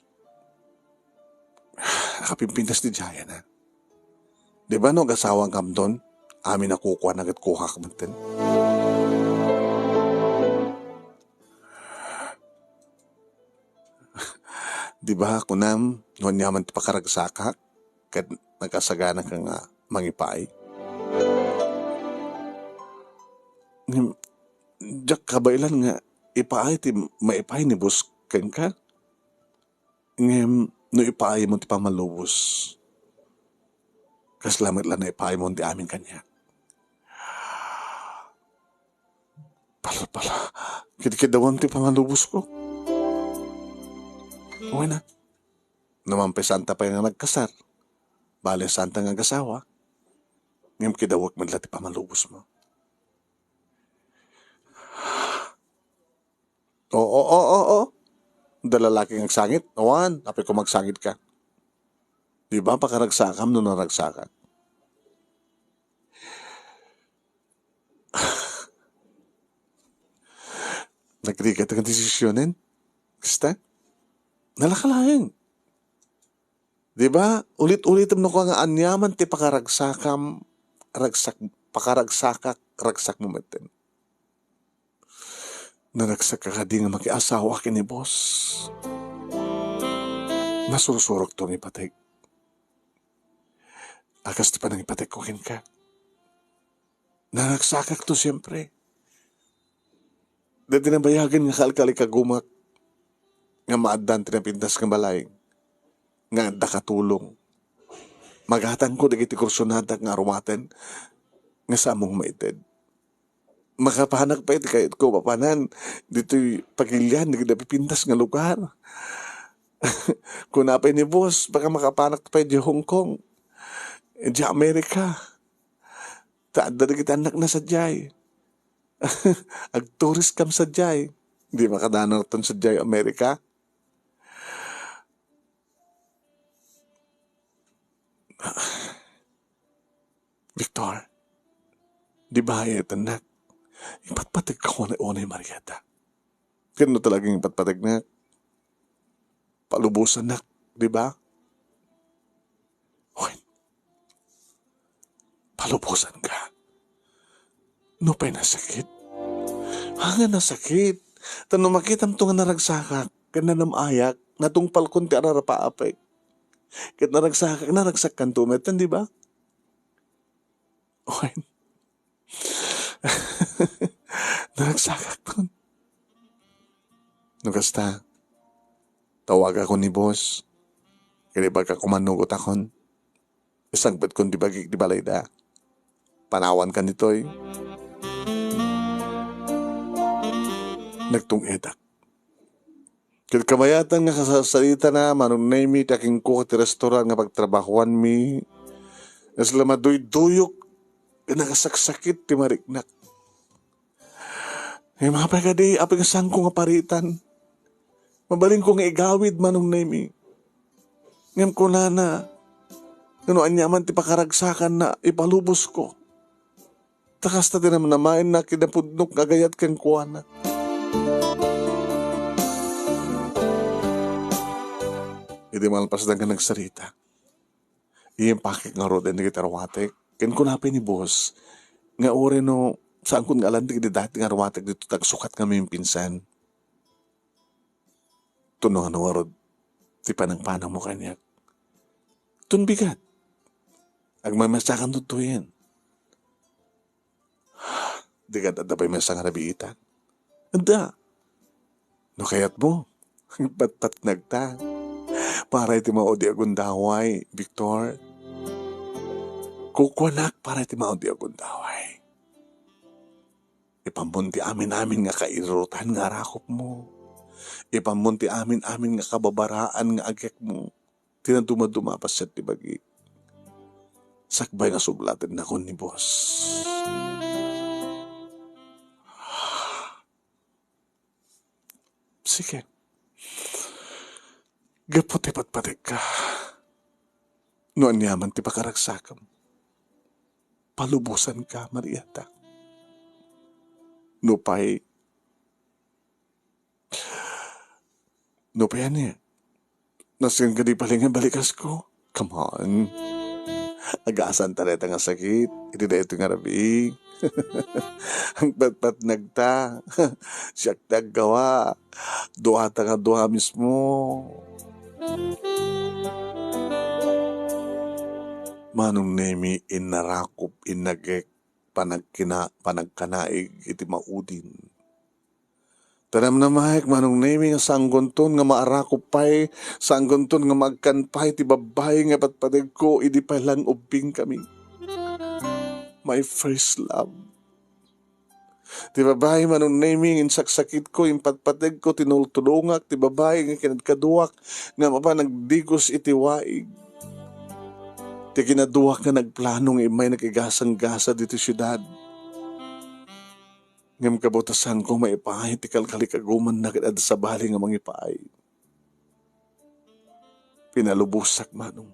Nakapimpintas ti diayen, a. Di ba no agasawakamton, amin a kukuana ket kuak metten. Di ba, kunam, no aniaman ti pakaragsakak, ket nakasaganaka nga mangipaay? Ngem, diak kabaelan nga ipaay ti maipaay ni boss kenka. Ngem no ipaaymo ti pammalubos, kasla met la naipaaymo ti amin kaniak. Pala, pala, kidkidawam ti pammalubos ko. Wen a, no mampesanta pay nga nagkasar, bale santa nga agasawa, ngem kidawek met la ti pammalubos mo. Oo, oo, oo. Da lalaki nga agsangit? Awan, apay ko magsangit ka. Di ba, pakaragsakam no naragsakak? Nagrigat nga desisionen? Kasta? Nalaka laeng. Di ba? Ulit-ulitem no kua nga aniaman ti pakaragsakam, ragsak, pakaragsakak, ragsak mo metten. Naragsak ka kadi nga makiasawa ken ni boss? Masursurok to nga ipateg. A kas ti panangipategko kenka. Naragsakak to, siempre. Dagiti nabayagen nga kalkalikagumak nga maaddan ti napintas nga balay nga adda katulong. Magatangko dagiti kursonadak nga arumaten nga saammo nga maited. Makapanak pay ti kayatko mapanan ditoy pagilian dagiti napipintas nga lugar. Kuna pay ni boss, baka makapanak pay di Hong Kong, di Amerika. Ta adda dagiti annakna sadiay. Agturis kam sadiay. Di makadanaw ton sadiay Amerika. Victor, di ba ayatennak? Ipatpategka unay-unay, Marieta. Ken no talagang ipatpategnak, palubosannak, di ba? Wen, palubosanka. Nupay nasakit? Haan a nasakit. Ta no makitamto nga naragsakak, ken nanam-ayak, natungpalkon ti ararapaapek. Ket naragsakak, naragsakkanto metten, di ba? Wen. Naragsakakton. No kasta, tawagakon ni boss. Ket ibagak koma no gutakon. Isangpetkon ti bagik ti balayda. Panawankan ditoy. Nagtung-edak. Ket kabayatan nga kasarsaritana, Manong Nemy, ti akinkuak ti restoran nga pagtrabahuanmi, kasla maduyduyok, nakasaksakit ti mariknak. Ngem apay kadi, apay nga saanko nga paritan? Mabalinko nga igawid, Manong Nemy. Ngem kunana, no aniaman ti pakaragsakanna, ipalubosko. Ta kasta ti namnamaenna, kinapudnok nga agayat kenkuana. Idi malpasda nga nagsarita, impakek ngaruden dagiti arumatek. Ken kuna pay ni boss, nga uray no, saankon nga alanti dagiti daytoy nga arumatek ditoy ta agsukat nga maminsan. Tunongan ngarud ti panangpanangmo kaniak. Ton bigat. Agmamessakan daytoyen. Di ket adda pay messa nga nabiitan? Adda. No kayatmo, patpatnagta. Para iti maudi a gundaway, Victor. Kukuanak para iti maudi a gundaway. Ipammon ti amin-amin nga kairutan nga arakupmo. Ipammon ti amin-amin nga kababaraan nga agekmo. Ti nadumaduma a paset ti bagik. Sakbay nga sublaatennak ni boss. Ken, gapu ti patpategka, no aniaman ti pakaragsakam, palubosanka, Mariata. Nupay, nupay ania? Nasken kadi pay nga balikasko? Come on. Agasanta dayta nga sakit iti daytoy nga rabii. Agpatpatnagta. Siak ti aggawa. Duata nga dua mismo. Manong Nemi, innarakop, innagek, panagkina-, panagkanaig iti maudin. Ta namnamaek, Manong Nemi, nga saankonton nga maarakop pay, saankonton nga maagkan pay ti babbai nga patpategko idi pay lang ubbingkami. My first love. Ti babbai, Manong Nemi, nga insaksakitko, impatpategko, tinultulongak, ti babbai nga kinadkaduak nga mapan nagdigos iti waig. Ti kinaduak nga nagplano nga immay nakigasang-gasa ditoy siudad. Ngem kabutasanko maipaay ti kalkalikagumanna ket adda sabali nga mangipaay. Pinalubosak, Manong.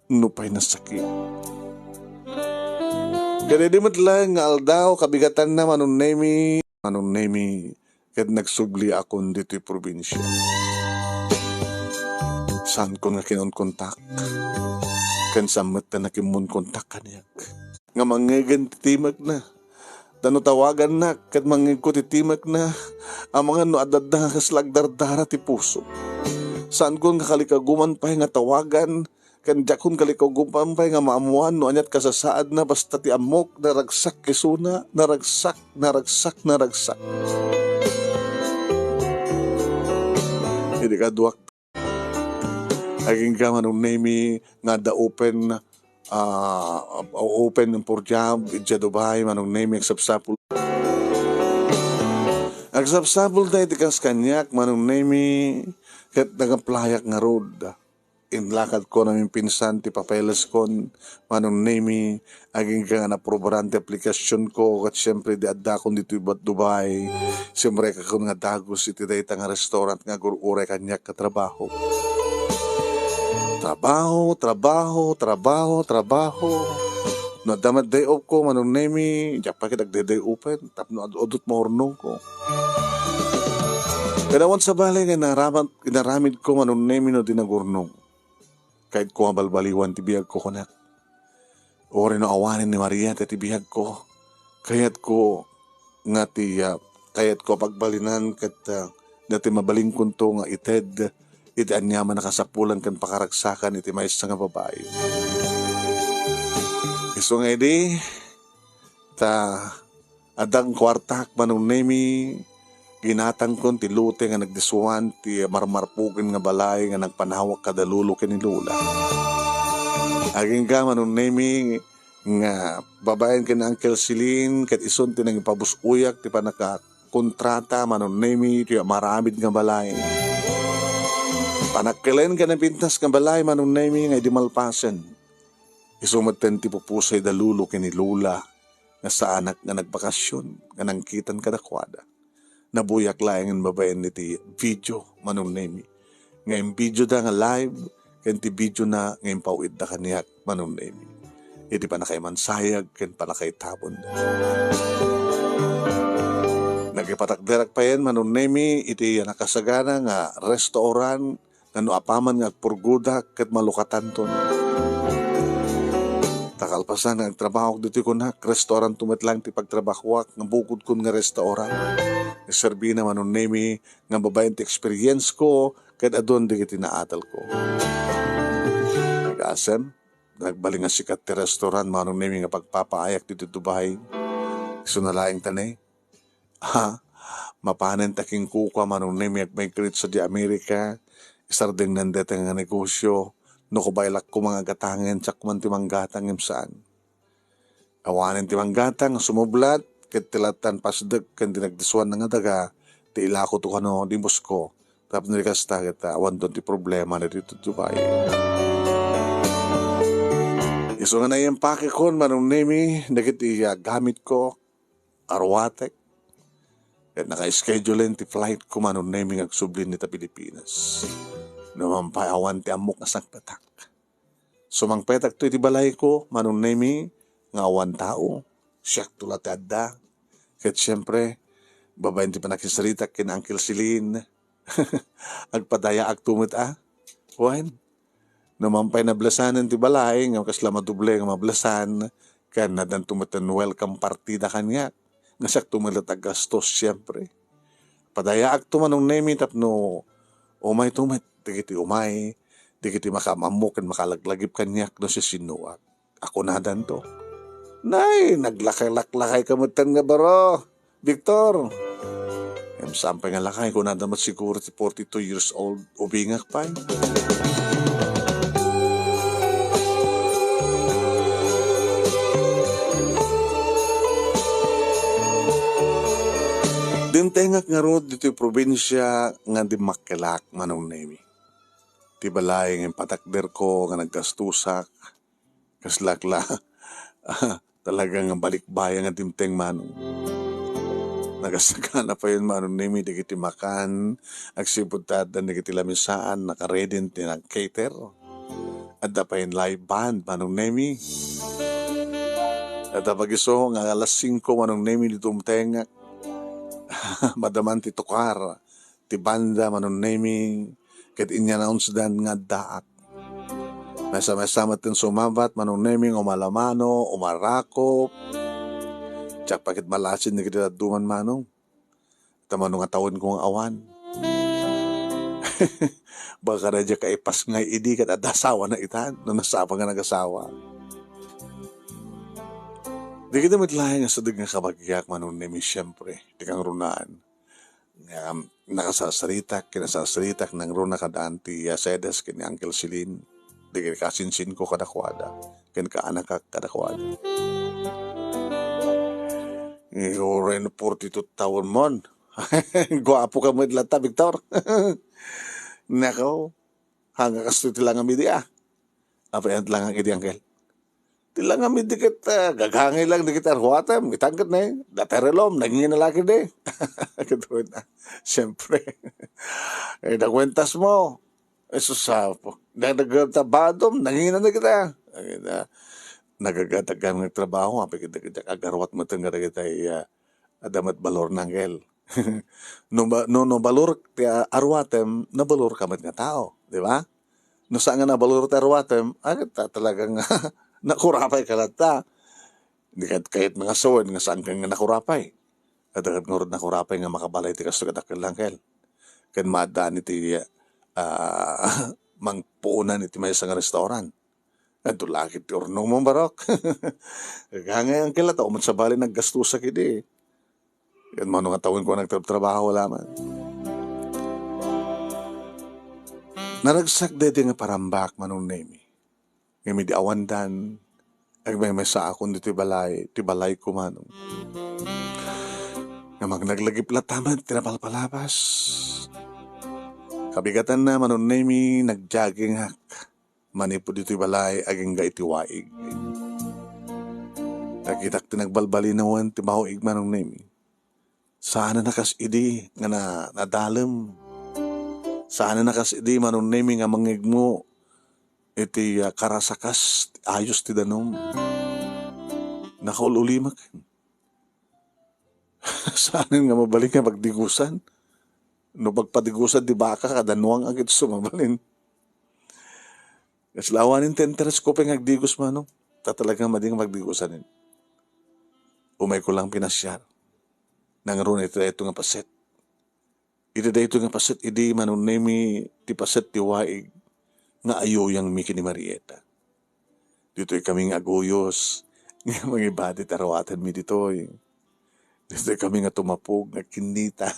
Nupay nasakit. Kadaydi met laeng nga aldaw, kabigatanna, Manong Nemi. Manong Nemi, ket nagsubliakon ditoy probinsia. Saankon nga kinunkontak. Ken saan met ta nakimmunkontak kaniak. Nga mangngegen ti timekna. Ta no tawagannak ket mangngegko ti timekna, amangan no adda nga kasla agdardara ti puso. Saanko nga kalikaguman pay nga tawagan, ken diakon kalikaguman pay nga maammoan no aniat kasasaadna, basta ti ammok, naragsak isuna, naragsak, naragsak, naragsak. Idi kaduak Agingga, Manong Nemi, nga adda open, ah, open for job idiay Dubai, Manong Nemi, agsapsapul. Agsapsapul ta iti kas kaniak, Manong Nemi, ket nag-applyak ngarud. Inlakadko naminpinsan ti papeleskon, Manong Nemi, agingga nga naaprubaran ti aplikasionko, ket siempre, idi addakon ditoy Bat-, Dubai, simrekakon nga dagus iti dayta nga restaurant nga agur-uray kaniak nga trabaho. Trabaho, trabaho, trabaho, trabaho. No adda met day off ko, Manong Nemi, diak pay ket agday-day off-en tapno ad-, adut maurnongko. Ket awan sabali nga inaramat-, inaramidko, Manong Nemi, no di nagurnong. Kayatko nga balbaliwan ti biagko, kunak. Uray no awanen ni Maria ti, ti biagko, kayatko nga ti, ah, kayatko a pagbalinan ket, ah, dati mabalinkonto nga ited iti aniaman a kasapulan ken pakaragsakan iti maysa nga babai. Isu nga idi, ta adda nga kuartak, Manong Nemi, ginatangkon ti lote nga nagdisuan ti marmarpugen nga balay nga nagpanawak kada lolo ken ni lola. Agingga, Manong Nemi, nga babaen ken Uncle Celine, ket isun ti nangipabus-oyak ti pannakakontrata, Manong Nemi, ti maaramid nga balay. Panakkelen ken napintas nga balay, Manong Nemi, nga idi malpasen. Isu metten ti pupusay da lolo ken ni lola nga saanak nga nagbakasyon nga nangkitan kadakuada. Nabuyak laengen babaen iti video, Manong Nemi, nga in-video da nga live ken ti video na nga impaw-itda kaniak, Manong Nemi, iti pannakaimansayag ken pannakaitabon. Nagipatakderak payen, Manong Nemi, iti nakasagana nga restaurant nga no apaman nga agpurgodak ket malukatanton. Ta kalpasan nga agtrabahok ditoy kunak, restauranto met laeng ti pagtrabahoak nga bukodkon nga restaurant. Iserbina, Manong Nemi, nga babaen ti experience ko ket adun dagiti naadalko. Agasem, nagbalin nga sikat ti restaurant, Manong Nemi, nga pagpapaayak ditoy Dubai. Isuna laeng ta ne, Ha? Mapanen ta ken kukua, Manong Nemi, agmigrate sadiay Amerika, isardengnan dayta nga negosyo. No kabaelak koma nga gatangen, siak man ti manggatang ngem saan. Awanen ti manggatang, sumublat, ket ti lattan pasdek ken ti nagdisuanna nga daga, ti ilakoto kano, di musko. Tapno di kasta, ket, ah, awanton ti problema na ditoy Dubai. Isu nga naimpakekon, Manong Nemi, dagiti, ah, gamitko, aruatek. Ket naka-schedulen ti flight ko, Manong Nemi, nga agsubli dita Pilipinas. No man pay awan ti ammok nga sangpetak. Sumangpetakto iti balayko, Manong Nemi, nga awan tao. Siakto la ti adda. Ket siempre, babaen ti pannakisaritak ken Uncle Celine, agpadayaakto met a. Wen, no man pay nablesanen ti balay, nga kasla madoble nga mablesan, ken addanto met welcome party da kaniak. Nga siakto met la ti aggastos, siempre. Padayaakto, Manong Nemi, tapno umayto met dagiti umay, dagiti makaam-ammo ken makalaglagip kaniak no sisinnuak. A kunadanto, "Nay, naglakay-laklakayka metten nga baro, Victor." Ngem saan pay nga lakay, kunada met siguro ti forty-two years old, ubingak pay. Dimtengak ngarud ditoy probinsia nga dimmakkelak, Manong Nemi. Ti balay nga impatakderko nga naggastusak, kaslak la, talaga nga balikbayan nga dimteng, Manong. Nagasagana payen, Manong Nemi, dagiti makan, agsipud ta addan dagiti lamisaan, nakaredin ti nag-cater. Adda payen live band, Manong Nemi. Adda pagiso nga alas singko, Manong Nemi, dimtengak, madaman ti tukar ti banda, Manong Nemi, ket in-announce dan nga addaak. Maysa-maysa met ti sumabat, Manong Nemi, nga umalamano, umarakop. Diak pay ket malasin dagiti dadduma, Manong. Ta mano nga tawenko nga awan. Baka na diak kaipasngay idi ket adda asawana itan, no nasapa nga nagasawa. Dagita met laeng nga sadeg nga kabagiak, Manong Nemi, siempre, ti kangrunaan nga nakasarsaritak, kinasarasaritak nangruna kad Auntie Cedes ken ni Uncle Celine, dagiti kasinsinko kadakuada, ken kaanakak kadakuada. Uray no forty-two tawenmon. Guapoka met latta, Victor. Nako, hanga kastoy ti langam idi, a. Apay, langam idi, Uncle? Ti langam idi ket, ah, gagangay lang dagiti aruatem. Itan ket ne, dati relom, nangina la ketdi. Ket wen, ah, siempre. Eh, nakuentasmo. Eh, sus, apo. Nagagabadom, nangina na kita. Nangina. Nagagadagan nga trabaho, apay ket dagiti agaruat met nga dagiti, ah, adda met balor, Uncle. No ba-, no, no balor ti, ah, aruatem, nabalorka met nga tao, di ba? No saan nga nabalor ti aruatem, ah, ta-, talagang nakurapayka latta. Di ket kayat nga sawen nga saanka nga nakurapay. Adda ket ngarud nakurapay nga makabalay ti kastoy kadakkel, Uncle. Ken maaddaan iti, ah, mangpuonan iti maysa nga restaurant. Adto la ket ti urnomon, barok. Gagangay, Uncle, a, ta umot sabali naggastusak idi. Ket mano nga tawenko a nagtrabtrabaho la man. Naragsak daydi nga parambak, Manong Nemi. Ngem idi awandan, agmaymaysaakon ditoy balay, ti balayko, Manong. Ngem agnaglagip latta met ti napalpalabas. Kabigatanna, Manong Nemi, nag-joggingak manipud ditoy balay agingga iti waig. Nakitak ti nagbalbalinawen ti bahoig, Manong Nemi. Saan a kas idi nga na-, nadalem. Saan a kas idi, Manong Nemi, nga mangngegmo iti, ah, karasakas, ayos ti danum. Nakaul-ulimek. Saan nga mabalin nga pagdigusan? No pagpadigusan ti baka, kada nuang agid sumabalin. Kasla awanen ti interes ko pay nga agdigos, Manong. Ta talaga madi nga pagdigusanen. Umayko lang pinasiar. Nangruna iti dayto nga paset. Iti dayto nga paset idi, Manong Nemi, ti paset ti waig nga ayuyangmi ken ni Marieta. Ditoy kami nga aguyos, nga mangibati ti aruatenmi ditoy. Ditoy kami nga tumapog, nga kinnita.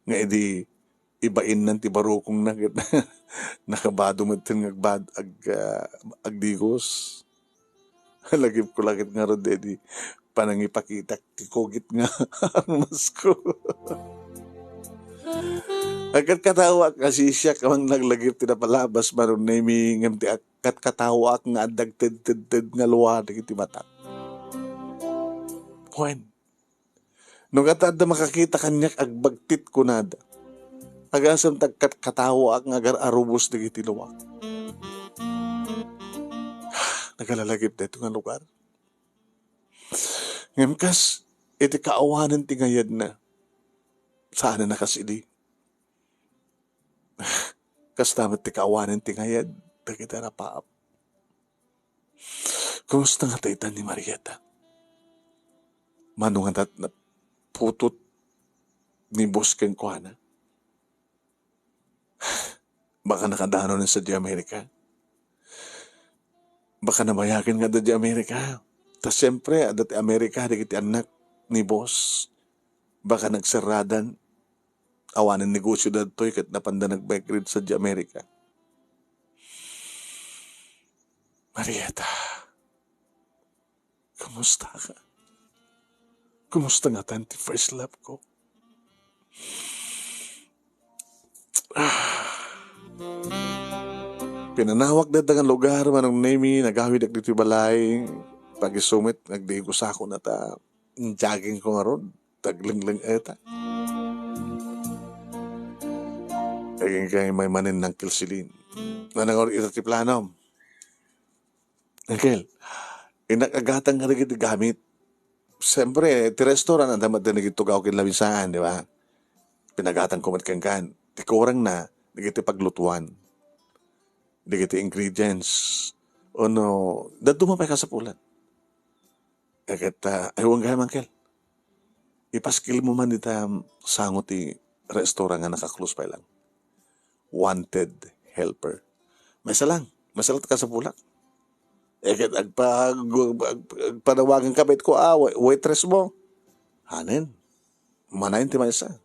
Nga idi ibainnan ti barukongna ket nakabado metten nga agbad-, ag-, ah, agdigos. Lagipko la ket ngarud daydi panangipakitak ti kugit nga armasko. Agkatkataoak a sisiak a manglaglagip ti napalabas, Manong Nemi, ngem ti ak-, katkataoak nga adda agtedtedted nga lua dagiti matak. Wen, No kasta adda makakita kaniak, agbagtit kunada. Agasem ta agkatkatawaak nga agar-arubos dagiti luak. Nagalalagip daytoy nga lugar. Ngem kas iti kaawanen ti ngayadna, saan a nakasidi. Kasta met ti kaawanen ti ngayad dagiti rapaap. Kumusta nga dayta ni Marieta? Mano nga dat-, naputot ni boss kenkuana? Baka nakadanonen sadiay Amerika. Baka nabayagen nga adda diay Amerika. Ta siempre, adda ti Amerika, dagiti annak ni boss. Baka nagserradan. Awanen negosio daytoy ket napanda nag-migrate sadiay Amerika. Marieta, kumusta ka? Kumusta ngatan ti first love ko? Ah. Pinanawak dayta nga lugar, Manong Nemy, nagawid dagiti balay. Pag-isu met, nagdigo sako na ta. Jogging ko ngarud, taglengleng-eta. Agingga imaymanen ni Uncle Celine. Nanangur ita ti planom. Uncle, innak agatang nga dagiti gamit. Siyempre, ti restaurant, anda met din nagitugaw ken lamisaan, di ba? Pinagatang ko met kenkan. Ti kurang na, dagiti paglutuan. Dagiti ingredients. Ono, dadduma pay kasapulan. Ket, ah, aywan gayam, Uncle. Ipaskil mo man dita sango ti restaurant nga naka-close pay lang. Wanted helper. Maysa lang. Maysa lang ti kasapulak. Ket agpa-, agpanawagan ka, bet ko, ah, wai-, waitress mo. Hanen. Manayon ti maysa.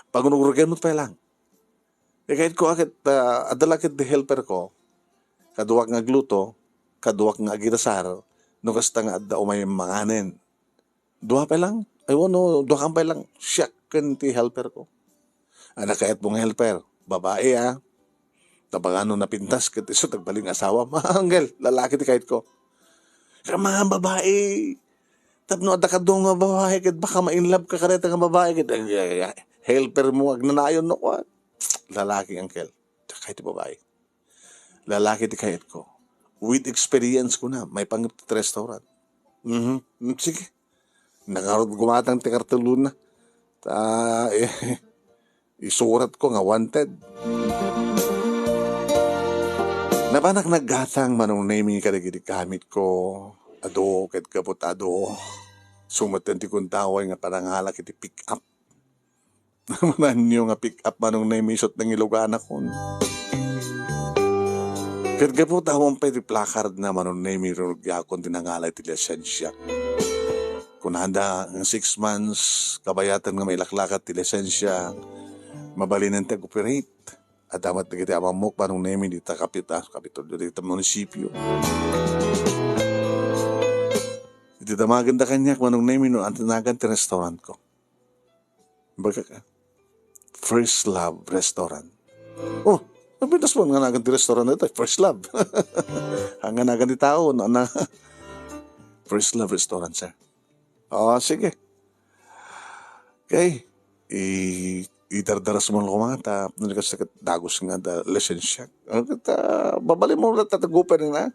Pangurugen mo pay lang. Ket kayatko a ket, ah, adda la ket ti helper ko, kaduak nga agluto, kaduak nga agidasar, no kasta nga adda umay manganen. Dua pay lang, ay, wano, duakan pay lang, siak ken ti helper ko. Ania kayatmo nga helper? Babae, ah. Tapno napintas ket isu ti agbalin nga asawam. Uncle, lalaki ti kayatko. Kayatko nga babae. Tapno adda kadu nga babae, ket baka ma-in love ka kadayta nga babae, ket, ay, ay, ay, helper mo, agnanayon no, kuan. Lalaki, Uncle. Diak kayat ti babae. Lalaki ti kayatko. With experience ko na, maipanggep ti restaurant. Mhm. Mm, sige. Nangarud gumatang ti kartelona. Ta, eh, isuratko nga wanted. Napanak naggatang, Manong Nemy, kadagiti gamitko. Adu, ket gapu ta adu. Isu met ti kuntaway nga panangalak iti pick-up. Mananyo nga pick-up, Manong Nemy, isu ti nangiluganakon. Ket gapu ta awan pay ti placard na, Manong Nemy, rugyakon ti nangala iti lisensiak. Kunada nga six months, kabayatan nga mailaklakat ti lisensia, mabalinen ti ag-operate. Adda met dagiti amammok, Manong Nemy, dita kapita-, Kapitolyo, dita munisipyo. Iti damagenda kaniak, Manong Nemy, no ania ti nagan ti restaurantko. Baga ka, First Love Restaurant. Oh, napintas mo nga nagan ti restaurant na ito, First Love. Ang nagan ti tao, no, na, First Love Restaurant, sir. Oh, sige. Okay. I-, idardaras mo lang kumata. Ano ka sa dagus nga da, lisensiak. Ano ka ta, babali mo lang tatagupan na.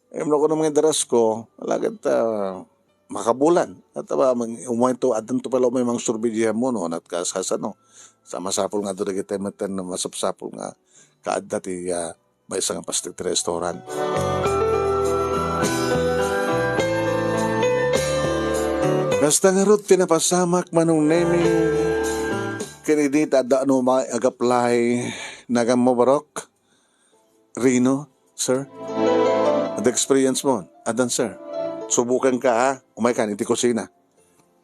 Em, no, kuno nga idaras ko, alagad, ah, makabulan. At, ah, mang-, umay to, addan to pala umay mang survey diyan mo, no? At kasasano. Sa masapul nga to, dagiti meten na masapsapul nga kaadda ti, ah, maysa nga plastic restaurant. Basta ngarud ti napasamak, Manong Nemy, ken idi ta adda no ma-, ag-apply, nagan mo, Barok? Rino, sir? Adda experience mo? Addan, sir. Subukan ka, ha? Umay kan iti kusina.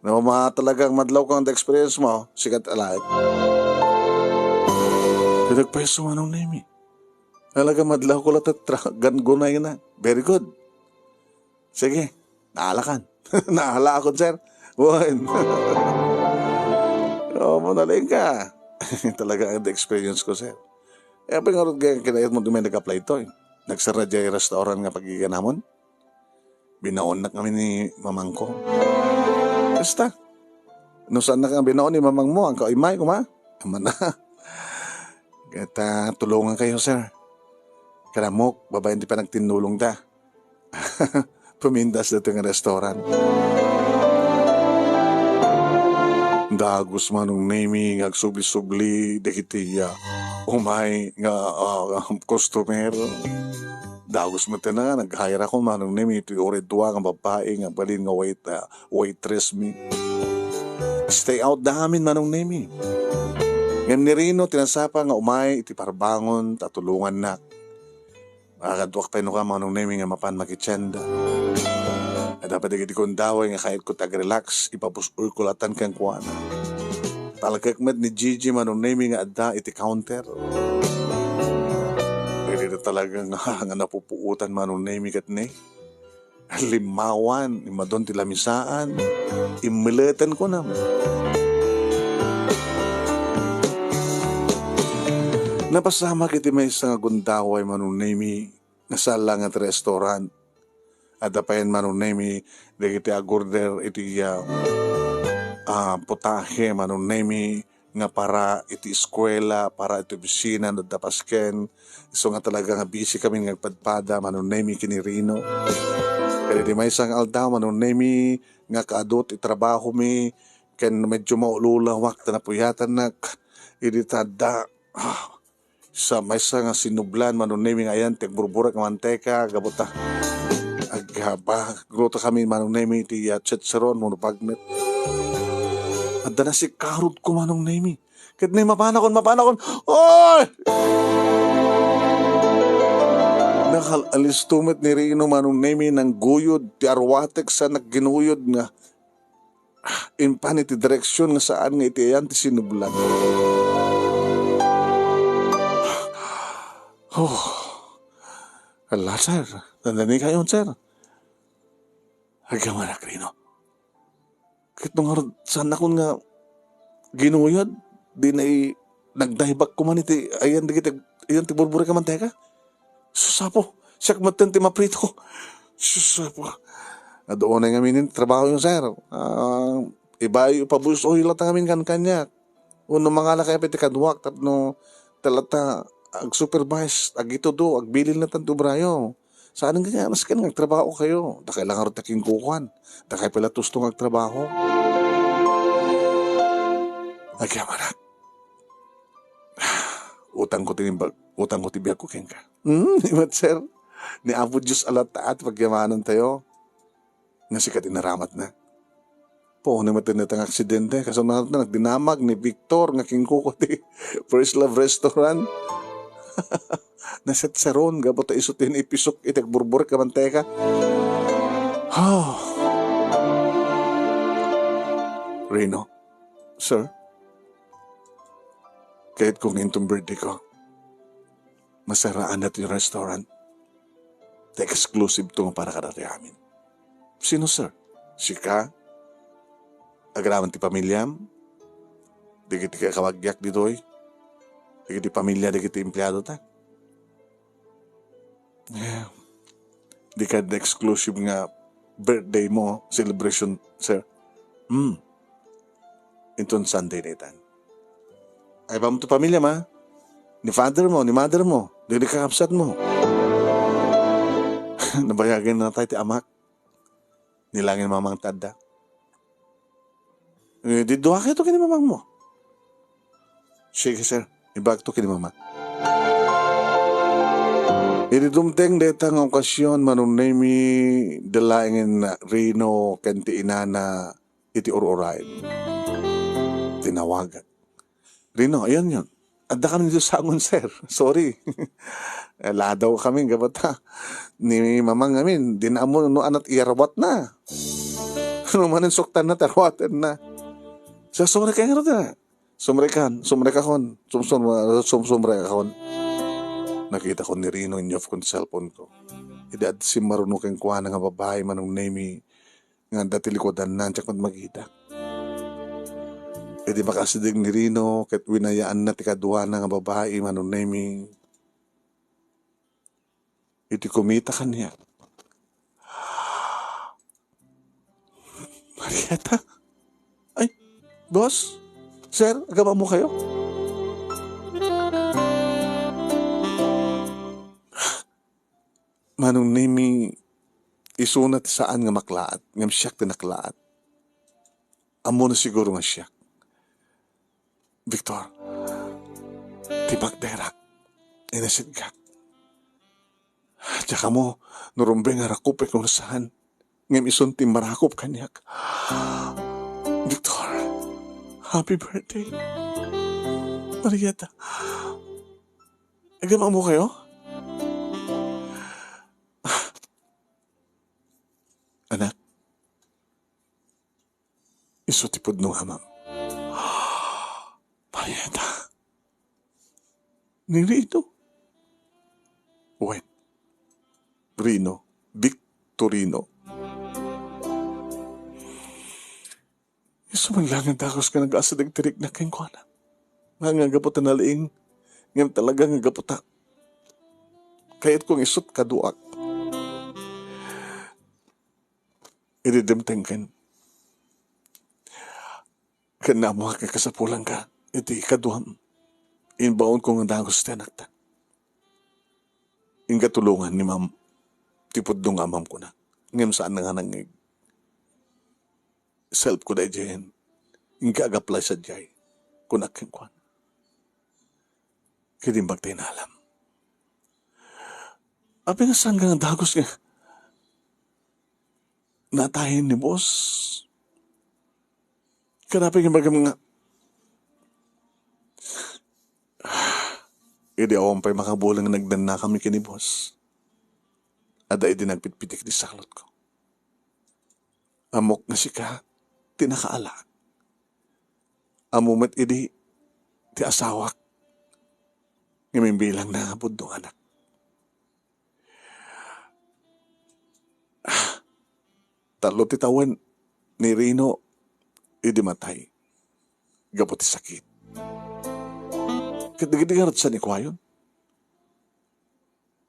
No, ma-, talagang madlaw kang adda experience mo, sikat alay. Pinagpaiso, Manong Nemy. Talaga madlaw ko latta tra-, gan-, gunay na. Very good. Sige, naalakan. Naala akon, sir. Wen. Oh, manaling ka. Talaga ang experience ko, sir. Eh, apay ngarud gayam kinayat mo dumay nag-apply to, eh. Nagsara jay restaurant nga pagiganamon. Binaonnak kami ni mamangko. Basta, no saannak nga binaon ni mamangmo, agka imay koma. Amanna. Ket, ah, tulongankayo, sir. Kanammok, babaen ti panagtinnulongta. Pumintas daytoy nga restaurant. Dagus Manong Nemy nga agsubli-subli dagiti, ah, umay nga, ah, customer. Dagus met nga nag-hire ako, Manong Nemy, iti uray dua nga babbai nga agbalin nga wait-, ah, waitress mi. Stay out da amin, Manong Nemy. Ngem ni Rino ti nasapa nga umay iti parbangon ta tulongannak. Makaduak pay no ka, Manong Nemy, nga mapan makitienda. Adda pay dagiti gundaway nga kayatko ti agrelax, ipabus-oyko latan kenkuana. Talkek met ni Gigi, Manong Nemy, nga adda iti counter. Pwede na talaga nga, nga napupuotan, Manong Nemy, ket ne. Limmawan, immadon ti lamisaan, immeleten, kunam. Napasamak iti maysa nga gundaway, Manong Nemy, nga saan laeng nga ti restaurant. Adda payen, Manong Nemy, dagiti agorder iti, ah, ah, putahe, Manong Nemy, nga para iti eskuela, para iti opisina, no adda pasken. Isu nga talaga nga busy kami nga agpadpada, Manong Nemy, ken ni Rino. Ket iti maysa nga aldaw, Manong Nemy, nga kaadu ti trabahomi, ken medyo maululawak ta napuyatannak, idi ta adda, ah, sa maysa nga sinublan, Manong Nemy, nga ayan ti agburburek nga manteka, gapu ta ag-, ah, ba, agluto kami, Manong Nemy, ti, ah, chicharon wenno bagnet. Adda nasikarudko, Manong Nemy. Ket ni mapanakon, mapanakon, oy! Nakal-, alisto met ni Rino, Manong Nemy, nangguyod ti arwatek sa nagginuyod nga impan iti direksion nga saan nga iti ayan ti sinublan. Oh. Ala, sir. Nandani kayon, sir. Agyamanak, Rino. Ket no ngarud, saannakon nga ginuyod, di na i-, nagdaybak ko man iti, ayan, dagiti, ayan ti burburek nga manteka. Sus, Apo, siak metten ti maprito. Sus, Apo. Adu unay ngamin ti trabahoyo, sir. Ah, ibayo, ipabus-oy latta ngamin kan kaniak. Wenno mangalakayo pay ti kaduak tapno ta latta ag-supervise, agitudo, agbilin latta ti obrayo. Saan nga, masken nga agtrabaho kayo. Dakay la ngarud ti kinkukuan. Dakay pay la tusto nga agtrabaho. Agyamanak. Utangko ti imbag-, utangko ti biagko kenka. Hmm, di met, sir. Ni Apo Dios a latta ti pagyamanantayo. Nga sika ti naramatna. Puno met dayta nga aksidente. Kasunod na, nagdinamag ni Victor nga kinkuko ti First Love Restaurant. Nasetseron, gapu ta isu ti ipisok iti agburburek nga manteka. Ah. Rino, sir, kayatko nga inton birthday ko, masaraan daytoy restaurant. Ti exclusive to nga para kadatayo amin. Sino, sir? Sika? Agraman ti pamiliam? Dagiti kakabagiak ditoy? Dagiti pamilya dagiti empleado ta? Eh, di ka exclusive nga birthday mo, celebration, sir. Hmm. Inton Sunday daytan. Ay, bam to pamilya, ma? Ni father mo, ni mother mo, dagiti kakabsat mo. Nabayagen na tayo ti amak. Ni langin mamang tadda. Eh, di dua kayo to kini mamang mo. Sige, sir. Ibagto kini mama. Idi dumteng dayta nga okasyon, Manong Nemy, dalaengen Rino ken ti inana iti ur-urayen. Tinawagak. Rino, ayan yun. Adda kami dito sangon, sir. Sorry. Eh, ladaw kami, gabata. Ni mamang amin, di na amo no anat iyarwat na. Ano man ang suktan na, tarwatan na. Sa sorry kayo na. Sumrekan, sumrekahon, sum-, sum-, sum-, sumrekahon. Nakita ko ni Rino, inyop ko ti cellphone ko. Idi adda simmaruno kenkuana nga babai, Manong Nemy, nga adda ti likudanna, diak met makita. Idi makasideg ni Rino, ket winayaanna ti kaduana nga babai, Manong Nemy. Iti kumita kaniak, Marieta, Boss? Sir, agam-ammo kayo? Manong Nemi, isuna ti saan nga maklaat, ngem siak ti naklaat. Ammona siguro nga siak. Victor, ti magderak, inasitgak. Diak ammo no rumbeng a rakupek wenno saan, ngem isun ti marakop kaniak. Victor, happy birthday. Marieta, agam-ammo kayo? Anak, isu ti pudno nga amam. Marieta. Ni Rino. Wen, Rino. Victorino. Isu man lang nga dagus nga nagasadeg ti riknak kenkuana. Nga, nga gapu ta nalaing, ngem talaga nga gapu ta kayatko nga isut' kaduak. Idi dimtengken, ken naammoak nga kasapulanka iti kaduam, imbaonko nga dagus ti anakta. Inka tulongan ni Ma'am ti pudno nga amam, kunak. Ngem saan nga nangngeg. Self ko daydiayen. Inka ag-apply sadiay, kunak kenkuana. Ket imbag ta inalam. Apay nga saan nga dagus nga natayen ni boss? Ket apay nga imbagam nga, idi awan pay makabulang nga nagdannakami ken ni boss, adda idi nagpitpitik ti salotko. Ammok nga sika ti nakaala. Ammo met idi ti asawak nga imbilangna nga pudno nga anak. Tallo ti tawen ni Rino idi matay gapu ti sakit. Ket dagiti ngarud sanikuayon,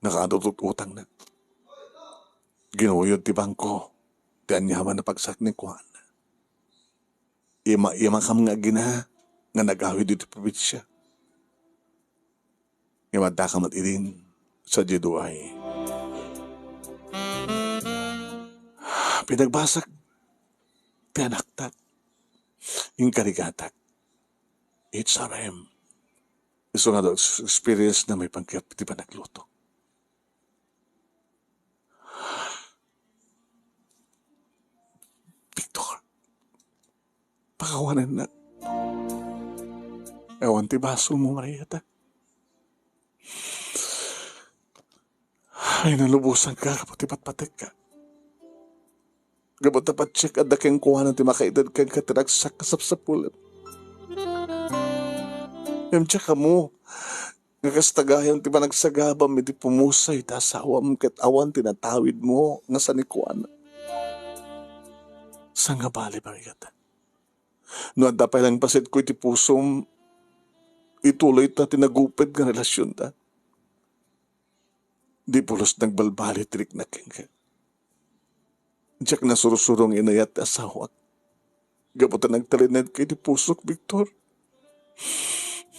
nakaadutdutangna. Ginuyod ti bangko ti aniaman a pagsaknikuan. Ima-imakam nga agina nga nagawid iti probinsia. Ngem addaka met idin sadiay duay. Pinagbasak ti anakta. Inkarigatak. H R M. Isu nga experience na may pangkep ti panagluto. Victor, pakawanennak. Awan ti basolmo, Marieta. Ay, nalubosanka gapu ti patpatekka. Gapu ta patiek adda kenkuana ti makaited kenka ti ragsak a sapsapulem. Ngem diak ammo nga kasta gayam ti panagsagabam iti pumusay ti asawam ket awan ti natawidmo nga sanikuana. Sangabali, Marieta. No adda pay laeng pasetko iti pusom, ituloyta ti naguped nga relasionta. Di pulos nagbalbaliw ti riknak kenka. Diak nasursuro nga inayat ti asawak. Gapu ta nagtalinaedka iti pusok, Victor.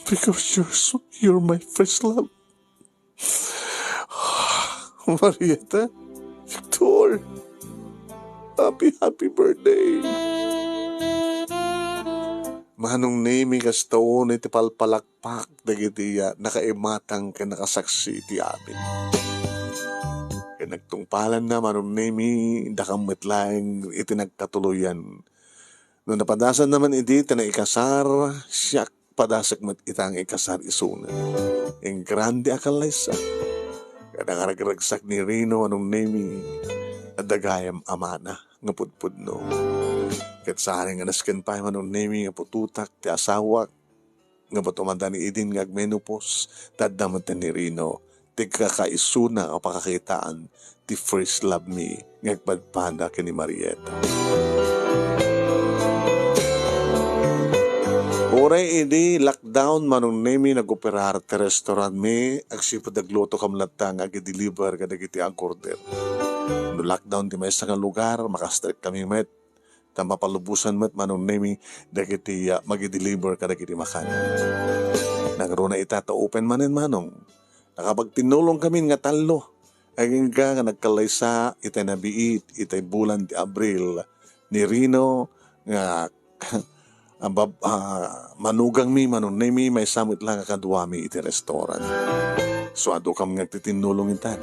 Because you're so, you're my first love. Marieta, Victor, happy, happy birthday. Manong Nemi, kasta unay ti palpalakpak dagiti, ah, nakaimatang ken nakasaksi iti amin. Ken nagtungpalanna, Manong Nemi, dakam met laeng iti nagkatuloyan. No napadasanna man idi ti naikasar, siak padasek met ita nga ikasar isuna. Engrande a kallaysa. Kada nga ragragsak ni Rino, Manong Nemi, adda gayam a mana nga pudpudno. Ket saan nga nasken pay, Manong Nemi, nga putotak ti asawak, nga bato manda ni idin nga agmenopause, ta adda met ni Rino ti kakaisuna a pakakitaan ti first love mi nga agpadpada ken ni Marieta. Uray idi lockdown, Manong Nemi, nagoperar ti restaurant mi, agsipud nagluto kam latta nga agi-deliver kadagiti ag-order. No lockdown ti maysa nga lugar, makastrek kami met. ta mapalubosan met, Manong Nemi, dagiti, ah, magi-deliver kadagiti makanen. Nangruna ita ta open manen, Manong. Nakapagtinnulong kami nga tallo. Agingga nga nagkallaysa itay nabiit, itay bulan ti Abril ni Rino nga abab-, ah, manugangmi, Manong Nemi, maysa met la nga kaduami iti restaurant. So, adu kam nga agtitinnulong intan.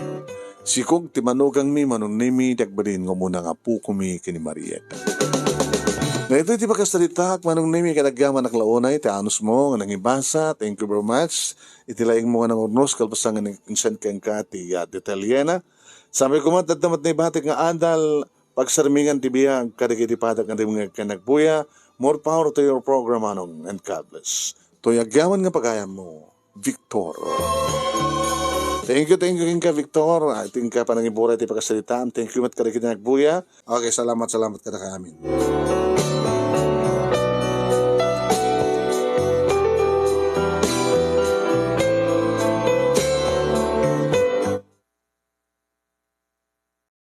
Sikog ti manugangmi, Manong Nemi, ti agbalin nga umuna nga apokomi ken ni Mariet. Daytoy ti pakasaritaak, Manong Nemi, ket agyamanak la unay ti anusmo nga nangibasa. Thank you very much. Iti laingmo nga nangurnos, kalpasan nga nag-send kenka ti, ah, detalyena. Sabi ko met, adda met naibatik nga adal, pagsarmingan ti biag kadagiti padak nga dumngeg ken nagbuya. More power to your program, Manong, and God bless. Toy agyaman nga pagayammo, Victor. Thank you, thank you, kenka, Victor. Ah, thank you, panangiburay ti pakasaritaan. Thank you met kadagiti nagbuya. Okay, salamat, salamat kadakayamin.